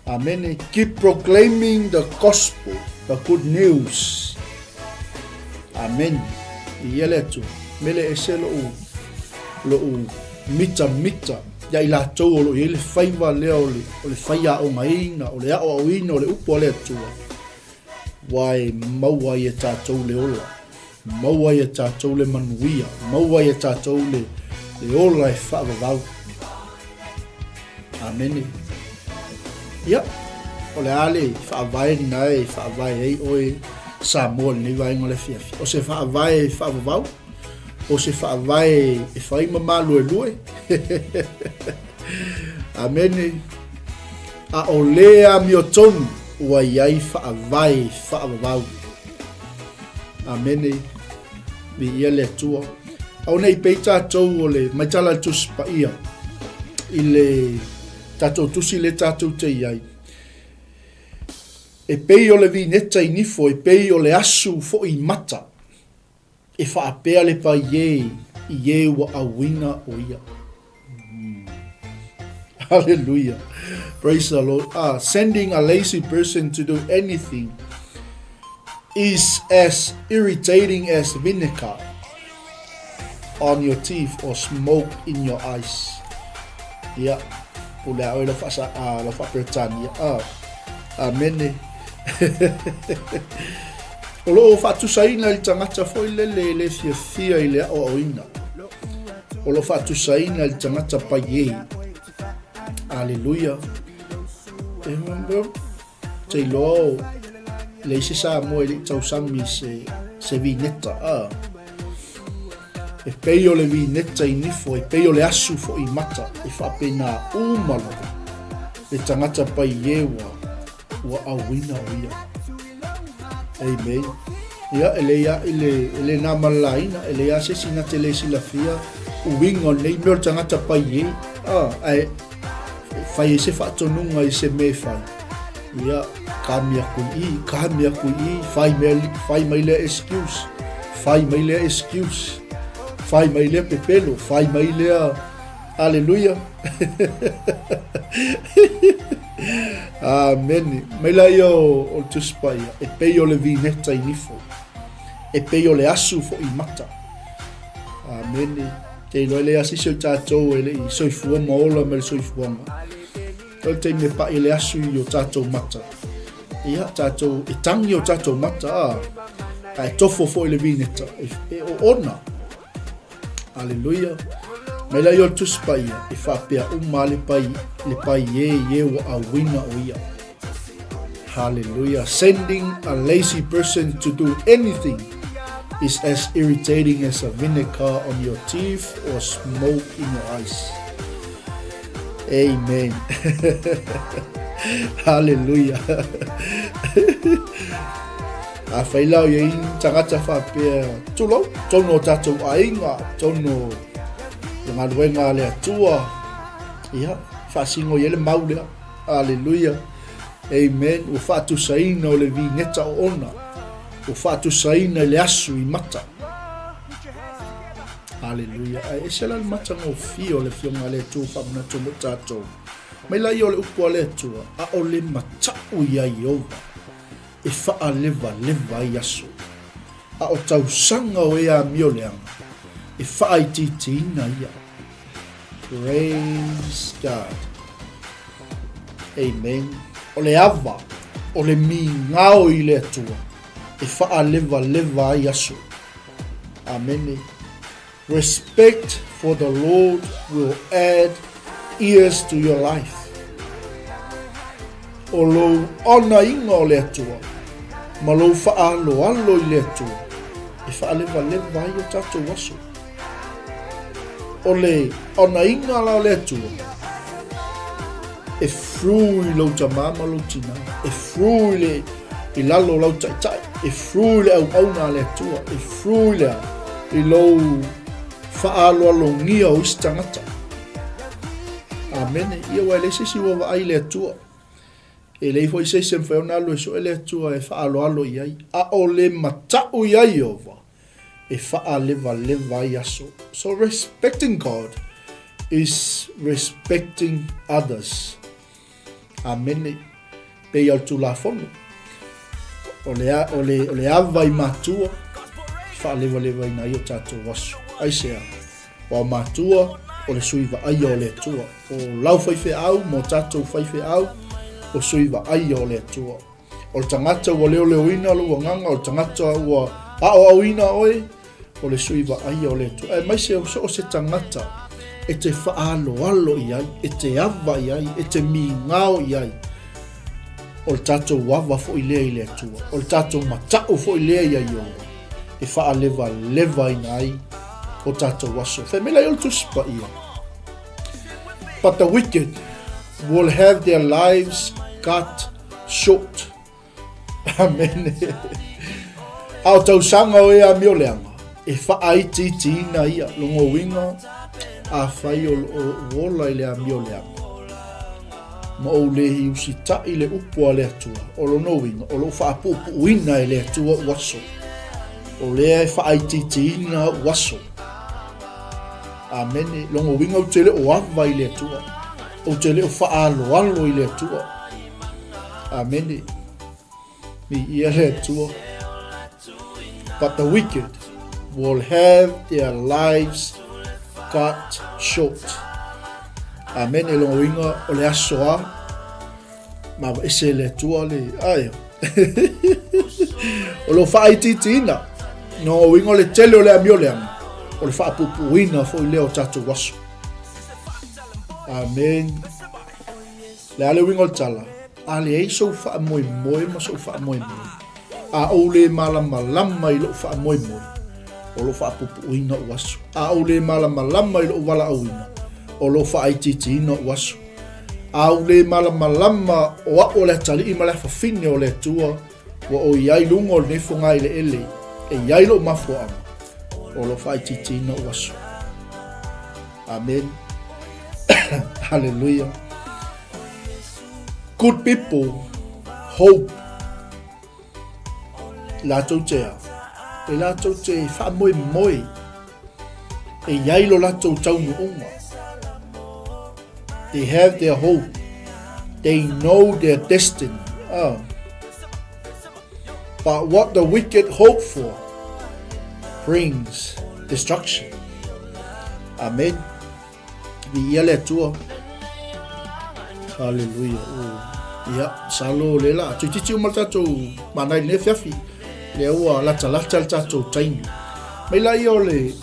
Amene. Keep proclaiming the gospel, the good news. Amen. I ele atu. Mele ese loʻu loʻu mita mita ia i latou o lo o i ai le faiva lea o le, o le faiaogaina, o le aoaoina o le upu a le Atua, ua e maua ai e tatou le ola. Maua ai e tatou le manuia, maua ai e tatou le, le ola e faavavau. Amene. Ia, o le a le faavae lena e faavae ai oe Samoa i lenei vaega o le afiafi. O se faavae e faavavau, o se faavae e fai ma maluelue. Amene. A o le amiotonu ua i ai faavae faavavau. Amene. Viia le Atua. Aua ne i pei tatou o le maitala le Tusi Paia i le tatou tusi le tatou te i ai. E pei o le vineta i nifo, e pei o le asu foi i mata. E faapea le paie i e ua auina o ia. Mm. Hallelujah. Praise the Lord. Ah, sending a lazy person to do anything is as irritating as vinegar on your teeth or smoke in your eyes. Ia, pule a oe lau whaasa, uh, lau whaaperetania. Ah, amene. O lo o faatusaina i le tagata foi lele e le fiafia i le aoaoina. O lo o faatusaina i le tagata paiē. Aleluia. E te iloa o leai se Samoa e le i tausami se, se vineta. Ah. E pei o le vineta i nifo, e pei o le asu foi i mata, e faapena uma lava le tagata paiē ua Ua auina o ia. Amen. Ia, e le ia, i le, e le nā malalaina, e le ia se isi na te le silafia uiga o lenei mea o le tagata pai e. Ah, ae, fai ai se faatonuga i se mea e fai. Ia, kami aku i i, kami aku i i, fai, mea, fai mai lea excuse, fai mai lea excuse, fai mai lea pepelo, fai mai lea Aleluia. Amene. Mai la ia o, o le Tusi Paia, e pei o le vineta i nifo, e pei o le asu foi i mata. Amene. Te iloa e le asisi o tatou e le i soifua ma ola ma le soifuaga. O le taimi e pai le asu i o tatou mata. Ia, tatou, e tangi o tatou mata, a, a e tofo foi le vineta, e, e o ona. Aleluia. Mai la ia o le Tusi Paia, e faapea uma le pai, le pai e i e ua auina o ia. Hallelujah. Sending a lazy person to do anything is as irritating as a vinegar on your teeth or smoke in your eyes. Amen. Hallelujah. Afai la o i ai ni tagata faapea, tulou, tonu o tatou aiga, tonu o le galuega a le Atua, ia, faasino i ai le mau lea. Aleluia. Amen. Ua faatusaina o le vineta o ona. Ua faatusaina i le asu i mata. Haleluia. Ae ese la le matagofie o le Afioga a le Atua ua faamanatu mo tatou. Mai laia o le upu a le Atua, ʻaʻole mataʻu iā Ieova e faalevaleva ai aso, a o tausaga o e amio leaga, e faaitiitiina ia. Praise God. Amen. O le ava, o le migao i le Atua e faalevaleva ai aso. Amene. Respect for the Lord will add years to your life. O lou onaina o le Atua ma lou faaaloalo i le Atua e faalevaleva ai o tatou aso. O le onaina la o le Atua e fru i lou tamā ma lou tinā, e fru i le i lalo o lau taitai, e fru i le auauna a le Atua, e fru i le i lou faaaloalogia o isi tagata. Amene. Ia ua e leai se isi ua vaai i le Atua. E leai foi se isi e mafai ona alu e sue le Atua e faaaloalo i ai. A o le mataʻu iā Ieova e faalevaleva ai aso. So respecting God is respecting others. Amene. Pei o le Tulafono, o le, o le, o le ava i matua, faalevalevaina ai o tatou aso. Aisea? Aua o matua, o le sui vaaia o le Atua. O lau faifeau ma o tatou faifeau, o sui vaaia o le Atua. O le tagata ua leoleoina lou agaga, o le tagata ua aoaoina oe, o le sui vaaia o le Atua. Aemaise o so o se tagata e te faaaloalo i ai, e te ava i ai, e te migao i ai. O le tatou ava foi lea i le Atua. O le tatou mataʻu foi lea ia Ieova e faalevalevaina ai o tatou aso. Fai mai laia o le Tusi Paia. But the wicked will have their lives cut short. Amene. A o tausaga o e amioleaga, e faaitiitiina ia logo uiga afai o loo ou ola i le amioleaga, ma ou le usitaʻi i le upu a le Atua, o lona uiga o loo faapuupuuina e le Atua ou aso, o lea e faaitiitiina ou aso. Amene. Logo uiga ou te le o ava i le Atua, ou te le o faaaloalo i le Atua. Amene. Viia le Atua. But the wicked will have their lives cut short. Amene. Lona uiga o le aso a ma ese le Atua le aia. O lo faaitiitiina. Lona uiga o le tele o le amio leaga o le faapuupuuina foi lea o tatou aso. Amen. Le a le uiga o le tala? A leai sou faamoemoe ma sou faamoemoe, a ou le malamalama i lou faamoemoe, o lou faapuupuuina ou aso. A ou le malamalama i lou valaauina, o lou faaitiitiina ou aso. A ou le malamalama o a'u o le atalii ma le afafine o le Atua, ua ou i ai i luga o lenei fogaeleele, e i ai lou mafuaaga, o lou faaitiitiina ou aso. Amen. Hallelujah. Good people hope latou te a, e latou te faamoemoe e i ai lo latou taunuuga. They have their hope. They know their destiny. Oh. But what the wicked hope for brings destruction. Amen. Viia le Atua. Hallelujah. Oh. Ia, salo le la. Tuititi uma le tatou manai le fiafi. Lea ua latalata le tatou taimi. Mai la ia o le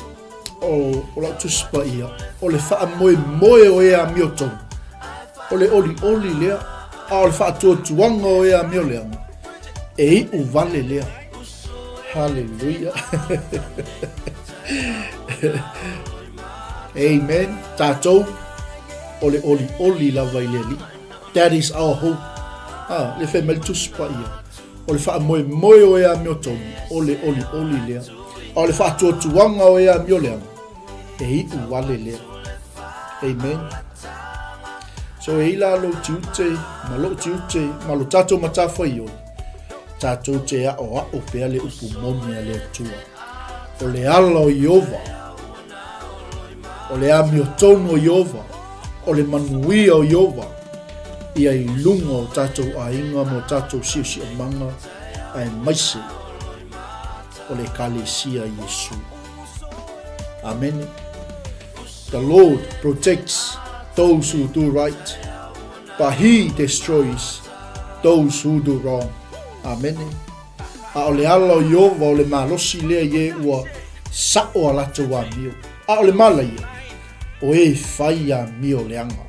o, o lau Tusi Paia, o le faamoemoe o e amiotonu, o le olioli lea, a o le faatuatuaga o e amioleaga, e iu vale lea. Haleluia. Amen. Tatou, o le olioli lava i le Alii. That is our hope. Ah, le fai mai le Tusi Paia, o le faamoemoe o e amiotonu, o le olioli lea. A o le faatuatuaga o e amioleaga, e iu vale lea. Amen. So e i la lou tiute, ma lou tiute, ma lo tatou matafaioi, tatou te aʻoaʻo pea le upu moni a le Atua. O le ala o Ieova, O le amiotonu o Ieova, o le manuia o Ieova, ia i luga o tatou aiga ma o tatou siosiomaga, aemaise o le Ekalesia a Iesu. Amene. The Lord protects those who do right, but he destroys those who do wrong. Amene. A o le ala o Ieova o le malosi lea i e ua sa'o a latou amio, a o le malaia, o e fai amio leaga.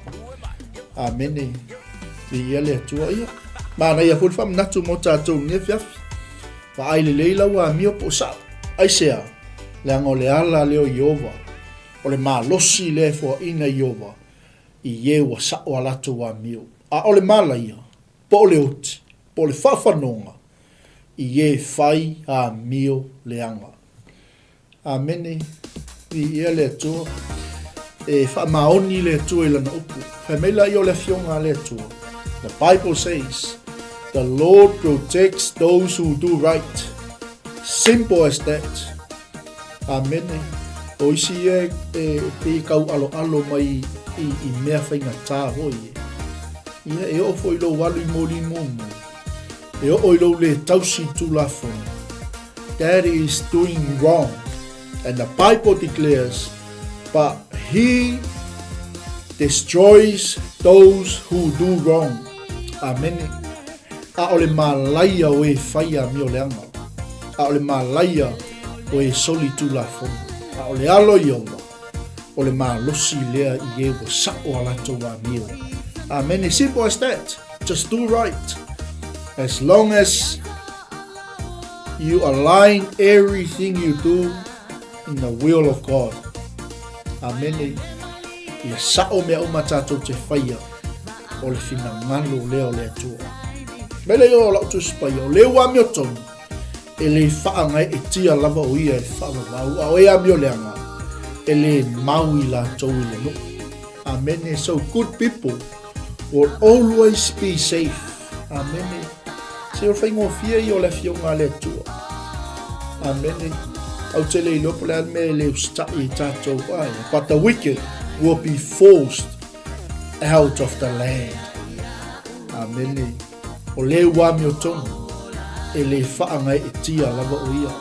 Amene. Viia le Atua. Ia, manaia foi le faamanatu mo tatou i lenei afiafi. Vaai lelei lau amio po o sa'o. Aisea? Leaga o le ala lea o Ieova, o le malosi lea e foaina e Ieova i e ua sa'o a latou amio. A o le malaia, po o le oti, po o le faafanoga i e fai amio leaga. Amene. Viia le Atua. E faamaoni le Atua i lana upu. Fai mai laia o le afioga a le Atua. The Bible says, The Lord protects those who do right. Simple as that. Amene. O isi ia e pei e kaualoalo mai i mea faigata foi e. Ia, e oo foi i lou alu i moli mumu. E oo i lou le tausi i Tulafono. That is doing wrong. And the Bible declares, but he destroys those who do wrong. Amene. A o le malaia o e fai amioleaga. A o le malaia o e soli Tulafono. A o le alo Ieova, o le malosi lea i e ua sa'o a latou amio. Amene. Simple as that. Just do right. As long as you align everything you do in the will of God. Amene. Ia sa'o mea uma tatou te faia o le finagalo lea o le Atua. Mai lea o lau Tusi Paia, o le ua amiotonu, e le faagaeetia lava o ia e faavavau, a o e amioleaga, e le mau i latou i le nuu. Amene. So good people will always be safe. Amene. Se o le faigofie ia o le afioga a le Atua. Amene. Ou te le iloa po o le a le mea e le usitai i tatou ai. But the wicked will be forced out of the land. Amene. O le ua amiotonu, e le faagaeetia lava o ia.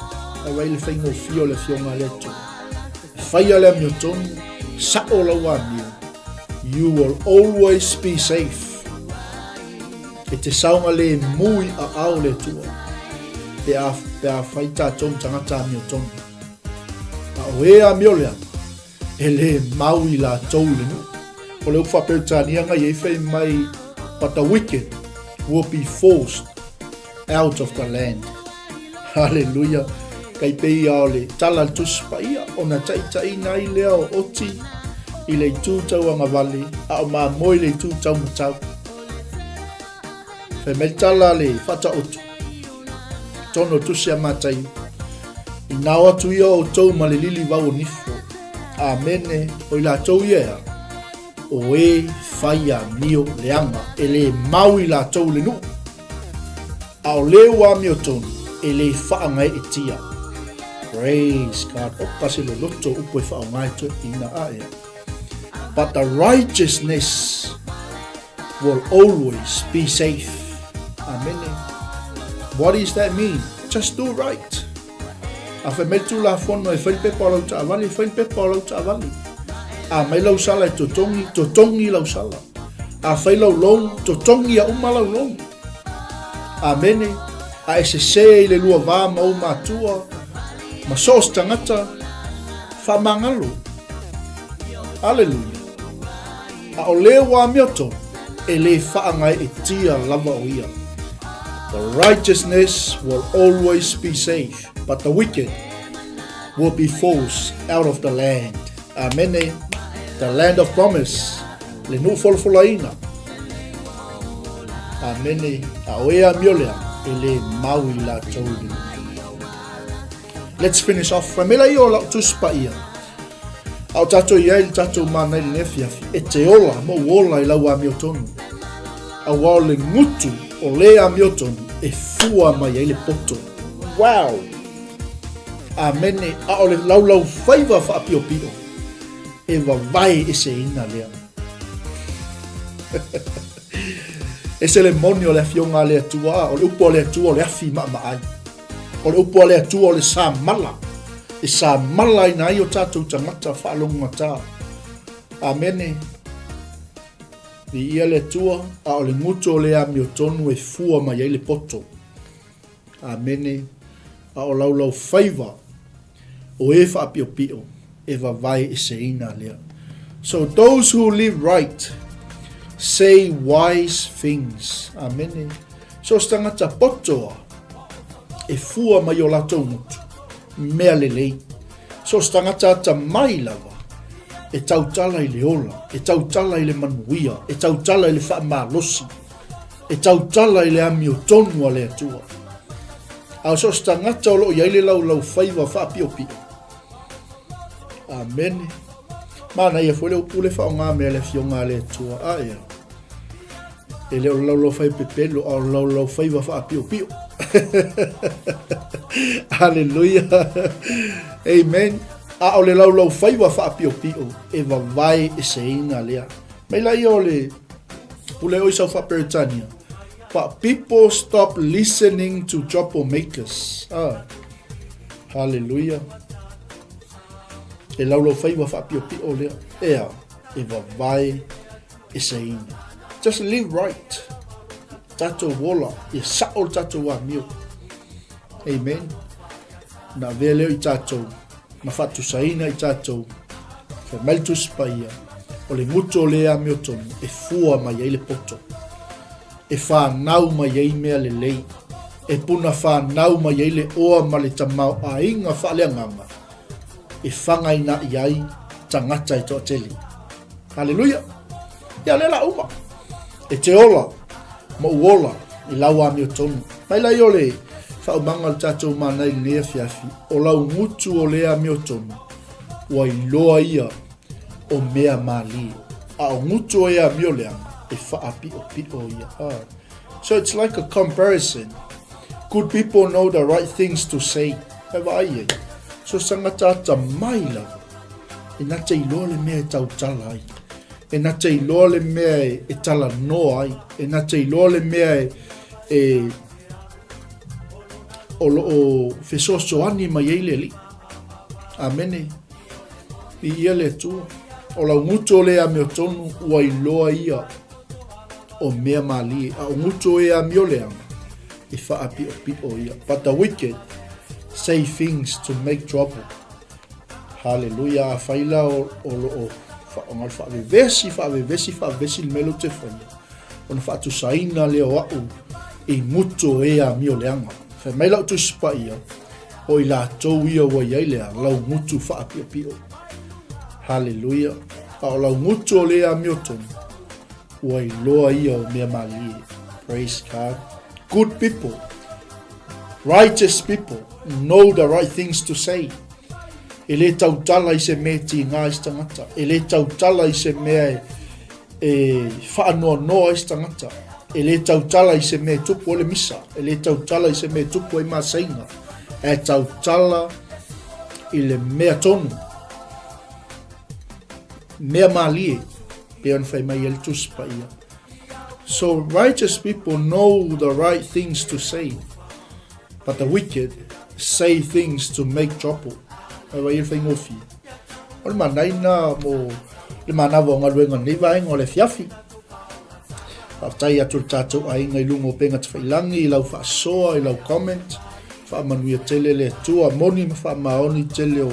Ae vaai le faigofie o le afioga a le Atua. E faia le amiotonu, sa'o lau amio. You will always be safe. E te saogalemu i aao o le Atua, pe a, pe a fai tatou ma tagata amiotonu. A o e amio leaga, e le mau i latou i le nuu. O le upu faa-Peretania na i ai fai mai, But the wicked will be forced out of the land. Haleluia! Kai pei ia o le tala a le Tusi Paia, ona taitaiina ai lea o Oti i le itu tauagavale, a o mamoe i le itu taumatau. Fai mai le tala a le Faataoto, totonu o Tusi a Mataio, Inā o atu ia o outou ma le lilivau o nifo. Amene, o i latou ia ea, o e fai amio leaga, e le mau i latou i le nuu. A o le ua amiotonu, e le faagaeetia. Praise God. Oka se loloto upu e faaaoga e toeaiina a ea. But the righteousness will always be safe. Amene. What does that mean? Just do right. A fai mai le Tulafono e fai le pepa o lau taavale, fai le pepa o lau taavale. A mai lau sala e totogi, totogi lau sala. A fai lau loan, totogi ia uma lau loan. Amene. A e sesē i le lua va ma ou matua, ma so o se tagata, faamagalo. Aleluia. A o le ua amiotonu, e le faagaeetia lava o ia. The righteousness will always be safe, but the wicked will be forced out of the land. Amene. The land of promise. Le nuu folafolaina. Amene. A o e amio lea, e le mau i latou i le nuu. Let's finish off. Fai mai laia o lau Tusi Paia. A o tatou i ai i le tatou mana i lenei afiafi, e te ola ma ou ola i lau amiotonu. Aua o le gutu o le amiotonu e fua mai ai le poto. Wow! Amene! A o le laulaufaiva faapiopio. E vavae eseina lea. Ese le moni o le afioga a le Atua, o le upu a le Atua o le afi maamaai. O le upu a le Atua o le samala, e samalaina ai o tatou tagata faalogogata. Amene. Viia le Atua, a o le gutu o le amiotonu e fua mai ai le poto. Amene. A o laulaufaiva o e faapiopio e vavae eseina lea. So those who live right say wise things. Amene. So se tagata poto a e fua mai o latou gutu, mea lelei. So se tagata atamai lava e tautala i le ola, e tautala i le manuia, e tautala i le faamalosi, e tautala i le amiotonu a le Atua. A o so o se tagata o lo o i ai le laulaufaiva faapiopio. Amene. Manaia foi le upu le faaaoga mea le afioga a le Atua. A ea. E le o le laulaufaiva pepelo, a o le laulaufaiva faapiopio. Hallelujah. Amen. A o le laulaufaiva faapiopio e vavae eseina lea. Mai la ia o le pule oi sau faa-Peretania. But people stop listening to troublemakers. Ah. Hallelujah. E laulaufaiva faapiopio lea. Ea, e vavae eseina. Just live right. Tatou ola, ia sao le tatou amio. Amen. Na avea lea i tatou, na faatusaina i tatou, fai mai le Tusi Paia, o le gutu o le amiotonu e fua mai ai le poto, e fanau mai ai mea lelei, e puna fanau mai ai le oa ma le tamaoaiga faaleagaga e fagainaʻi ai tagata e toatele. Haleluia! Ia lea la uma. E te ola ma ou ola i lau amiotonu. Mai lai o le faaumaga o le tatou mana i lenei afiafi, o lau gutu o le amiotonu, ua iloa ia o mea malie. A o gutu o e amio leaga, e faapiopio ia. Ah. So it's like a comparison. Good people know the right things to say. E vaai ai. So se tagata atamai lava. E na te iloa le mea e tautala ai. E na te iloa le mea e, e talanoa ai. E na te iloa le mea e, e o loo fesoasoani mai ai le Alii. Amene. Viia le Atua. O lau gutu o le amiotonu ua iloa ia o mea malie, a o gutu o e amio leaga, e faapiopio ia. But the wicked say things to make trouble. Haleluia, afai la o, o loo faaaoga le faavevesi, faavevesi, faavevesi le mea lea ou te faia, ona faatusaina lea o au i gutu o e amio leaga. Fai mai lau Tusi Paia, o i latou ia ua i ai le a, lau gutu faapiopio. Haleluia. A o lau gutu o le amiotonu, ua iloa ia o mea malie. Praise God. Good people, righteous people, know the right things to say. E le tautala i se mea e tīgā i se tagata. E le tautala i se mea e, e whaanoanoa i se tagata. E le tautala i se mea e tupu ai le misa. E le tautala i se mea e tupu ai masaiga. E tautala i le mea tonu. Mea malie, pei ona fai mai ai le Tusi Paia. So righteous people know the right things to say, but the wicked say things to make trouble. Mai vai e whaingofie. O le manaina mo le manawa o galuega nei vaega o le afiafi. Faafetai atu le tatou aiga i luga o Pega Tafailangi i lau faasoa, i lau comment. Faamanuia tele le Atua, moni ma faamaoni tele o,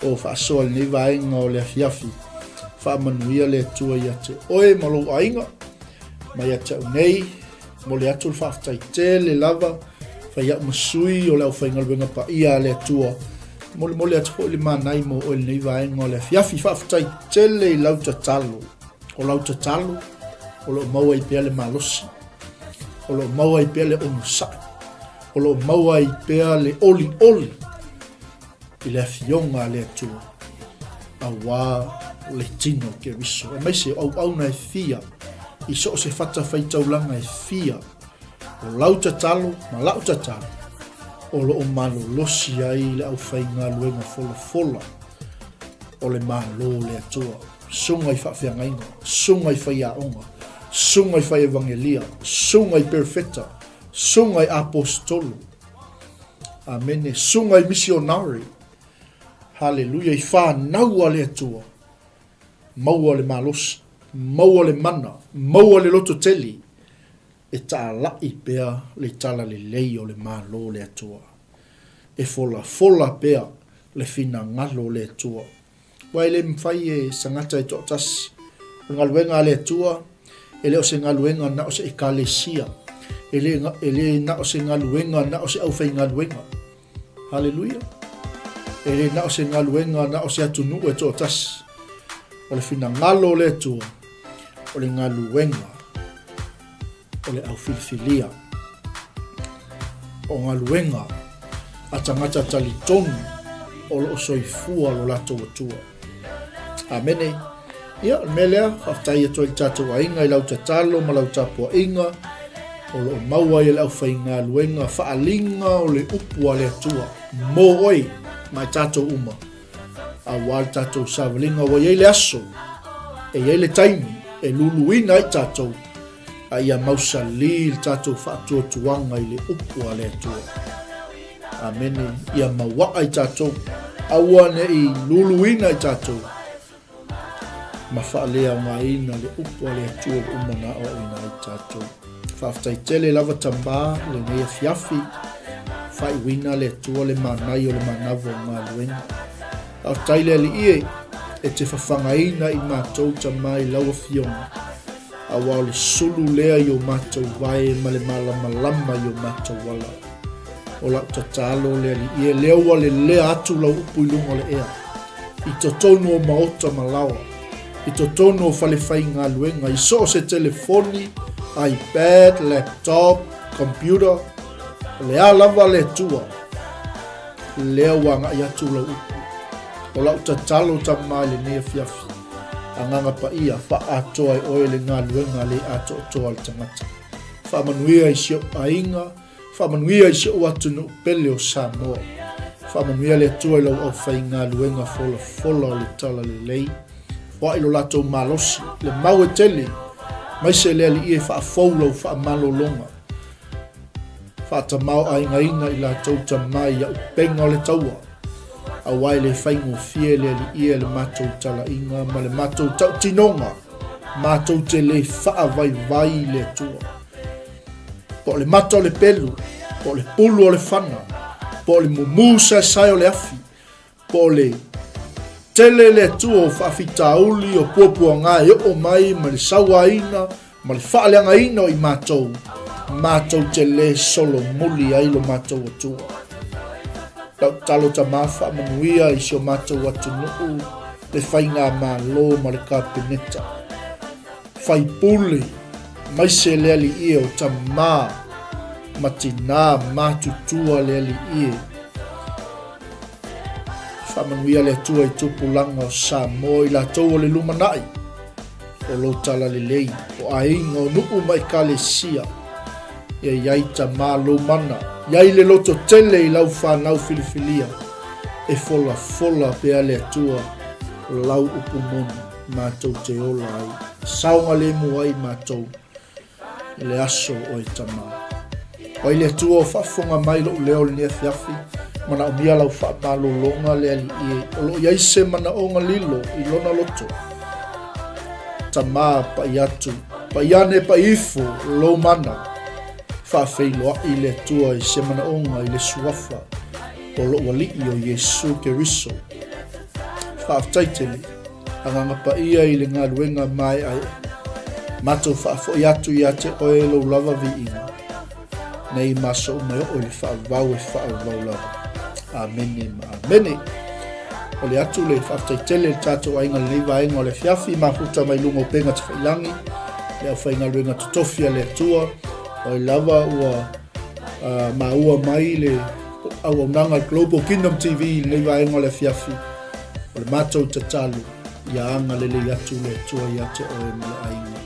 o faasoa i lenei vaega o le afiafi. Faamanuia le Atua ia te oe ma lou aiga, mai ia te au nei, momoli atu le faafetai tele lava, fai au ma sui o le aufaigaluega paia a le Atua. Molimoli atu foi le manai mo oe i lenei vaega o le afiafi. Faafetai tele i lau tatalo. O lau tatalo, o lo o maua ai pea le malosi. O lo o maua ai pea le onosai. O lo o maua ai pea le olioli i le afioga a le Atua, auā le tino o Keriso. Aemaise o auauna e fia i so o se fatafaitaulaga e fia, o lau tatalo ma lau tatalo, o lo o malolosi ai le aufaigaluega folafola. o le Malo o le Atua, susuga i faafeagaiga, susuga i faiaoga, susuga i faievagelia, susuga i perofeta, susuga i aposetolo, amene, susuga i misionare, haleluia, i fanau a le Atua, maua le malosi, maua le mana, maua le lototele, e taalai pea le talalelei o le Malo o le Atua. E folafola pea le finagalo o le Atua. Aua e le mafai e se tagata e toatasi. O le galuega a le Atua, e le o se galuega na o se Ekalesia. E le, e le na o se galuega na o se aufaigaluega. Haleluia! E le na o se galuega na o se atunuu e toatasi. O le finagalo o le Atua, o le galuega o le aufilifilia, o galuega a tagata talitonu o lo o soifua lo latou Atua. Amene. Ia, o le mea lea, faafetai atu ai i le tatou aiga i lau tatalo ma lau tapuaiga o lo o maua ai e le aufaigaluega faaaliga o le upu a le Atua mo oe ma i tatou uma aua le tatou savaliga ua i ai le aso, e i ai le taimi e luluina ai tatou a ia mausali le tatou faatuatuaga i le upu a le Atua. Amene. Ia mauaa i tatou, aua ne i luluina i tatou ma faaleaogaina le upu a le Atua ua uma ona aoaoina ai tatou. Faafetai tele lava Tama lenei afiafi, faaiuina le Atua le manai o le manava o galuega. Faafetai le Alii e, e te fafagaina i matou Tama i lau Afioga, aua o le sulu lea i o matou vae ma le malamalama i o matou ala. O lau tatalo le Alii e, lea ua lelea atu lau upu i luga o le ea, i totonu o maota ma laoa, i totonu o falefaigaluega, i so o se telefoni, iPad, laptop, computer, o le a lava le Atua, lea ua agai atu lau upu. O lau tatalo Tama i lenei afiafi, Agaga Paia, faaatoa e oe le galuega le atoatoa a le tagata. Faamanuia i si ou aiga, Faamanuia i si ou atunuu pele o Samoa. Faamanuia le Atua i lau aufaigaluega folafola o le Talalelei. Foai lo latou malosi, le mau e tele, maise le Alii e faafou lau faamalologa. Faatamaoaigaina i latou tama i auupega o le taua, aua e le faigofie le Alii e le matou talaiga ma le matou tautinoga, matou te le faavaivai i le Atua. Po o le mata o le pelu, po o le pulu o le fana, po o le mumu saesae o le afi, po o le tele le Atua o faafitauli o puapuaga e oo mai ma le sauaina ma le faaleagaina o i matou, matou te le solomuli ai lo matou Atua. Lau tatalo Tama faamanuia i si o matou atunuu le faigamalo ma le Kapeneta. Faipule, maise le alii e o tama ma tina matutua le alii e. Faamanuia le Atua i tupulaga o Samoa i latou o le lumanai o lou talalelei, o aiga, o nuu ma ekalesia. Ia i ai tama lou mana, i ai le loto tele i lau fanau filifilia, e folafola pea le Atua lau upu moni. Matou te ola ai, saogalemu ai matou i le aso o e Tama. O ai le Atua o faafofoga mai lou leo i lenei afiafi, manaomia lau faamalologa le Alii e, o lo o i ai se manaoga lilo i lona loto. Tama, pai atu, pai ane, pai ifo lou mana, faafeiloai le Atua i se manaoga i le suafa o lou Alii o Iesu Keriso. Faafetai tele. Agaga Paia i le galuega maeaea. Matou faafoi atu ia te oe lou lava viiga, nei ma aso uma e oo i le faavavau e faavavau lava. Amene ma amene. O le atu le faafetai tele i le tatou aiga lenei vaega o le afiafi, mafuta mai luga o upega tafailangi, le aufaigaluega totofi a le Atua, o ai lava ua uh, maua mai le auaunaga Global Kingdom TV i lenei vaega o le afiafi. O le matou tatalo, ia agalelei atu le Atua ia te oe ma le aiga.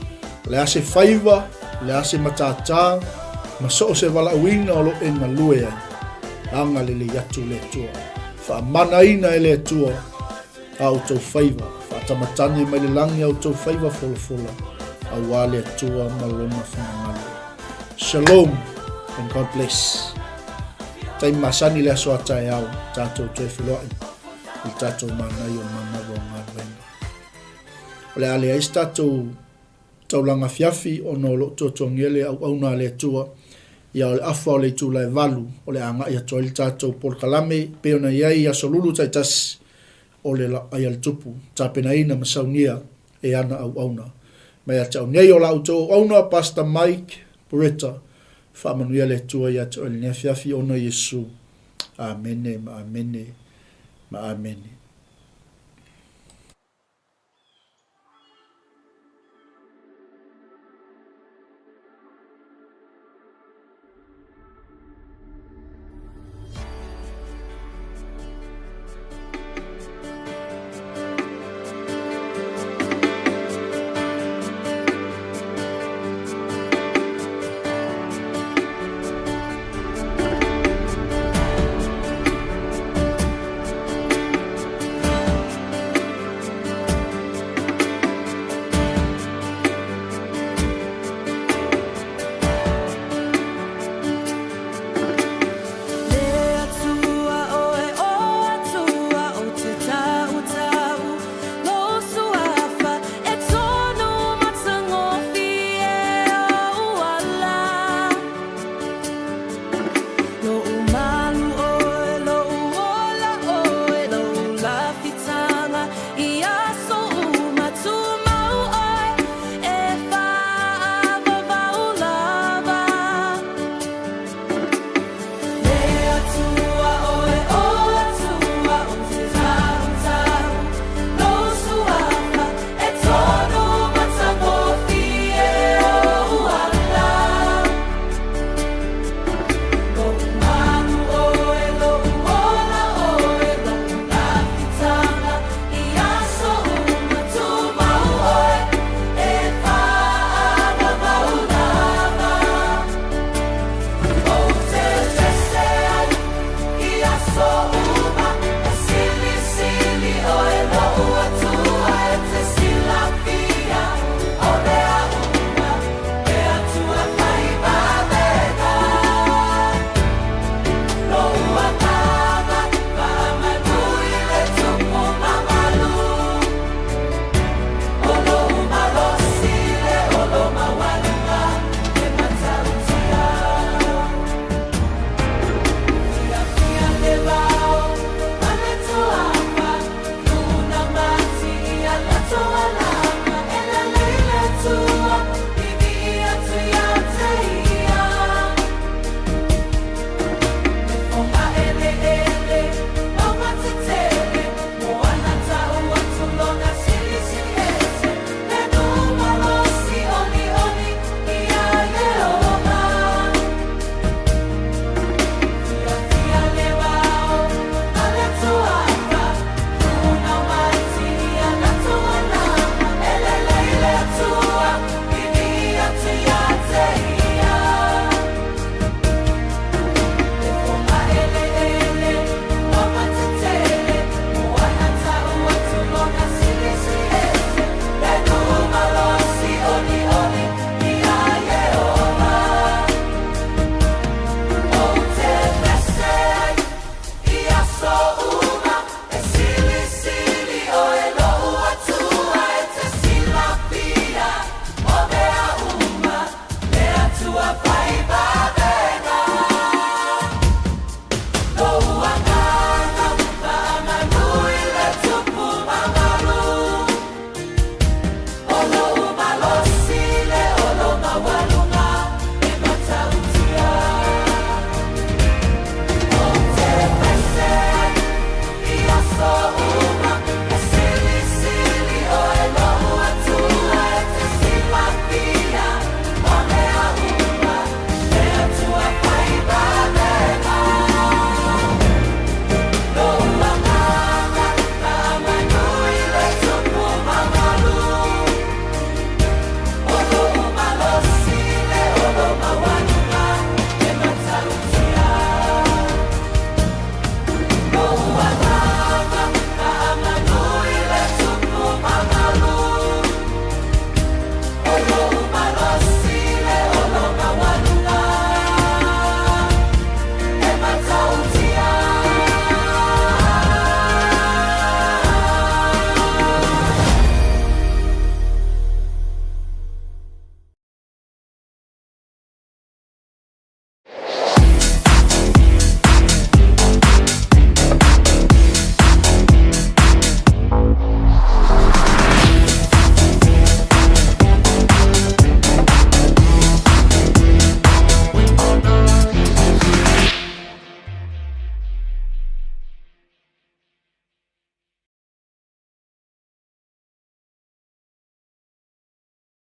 O le a se faiva, o le a se matātā, ma so o se valaauina o lo o e galue ai, agalelei atu le Atua. Faamanaina e le Atua. a outou faiva, faatamatane mai le lagi a outou faiva folafola, aua le Atua ma Lona finagalo. Shalom and God bless. Taimi masani le aso a taeao, tatou toe feloai i le tatou manaia o le manava o galuega. O le a leai se tatou taulaga afiafi ona o lo o tuatuagia le auauna a le Atua, ia o le afa o le itula e valu o le a agai atu ai le tatou polokalame e pei ona i ai i aso lulu taitasi o le laai a le Tupu, tapenaina ma saunia e ana auauna. Ma ia te au nei o la outou auauna, Pastor Mike Buretta, faamanuia le Atua ia te oe i lenei afiafi ona o Iesu. Amene ma amene ma amene.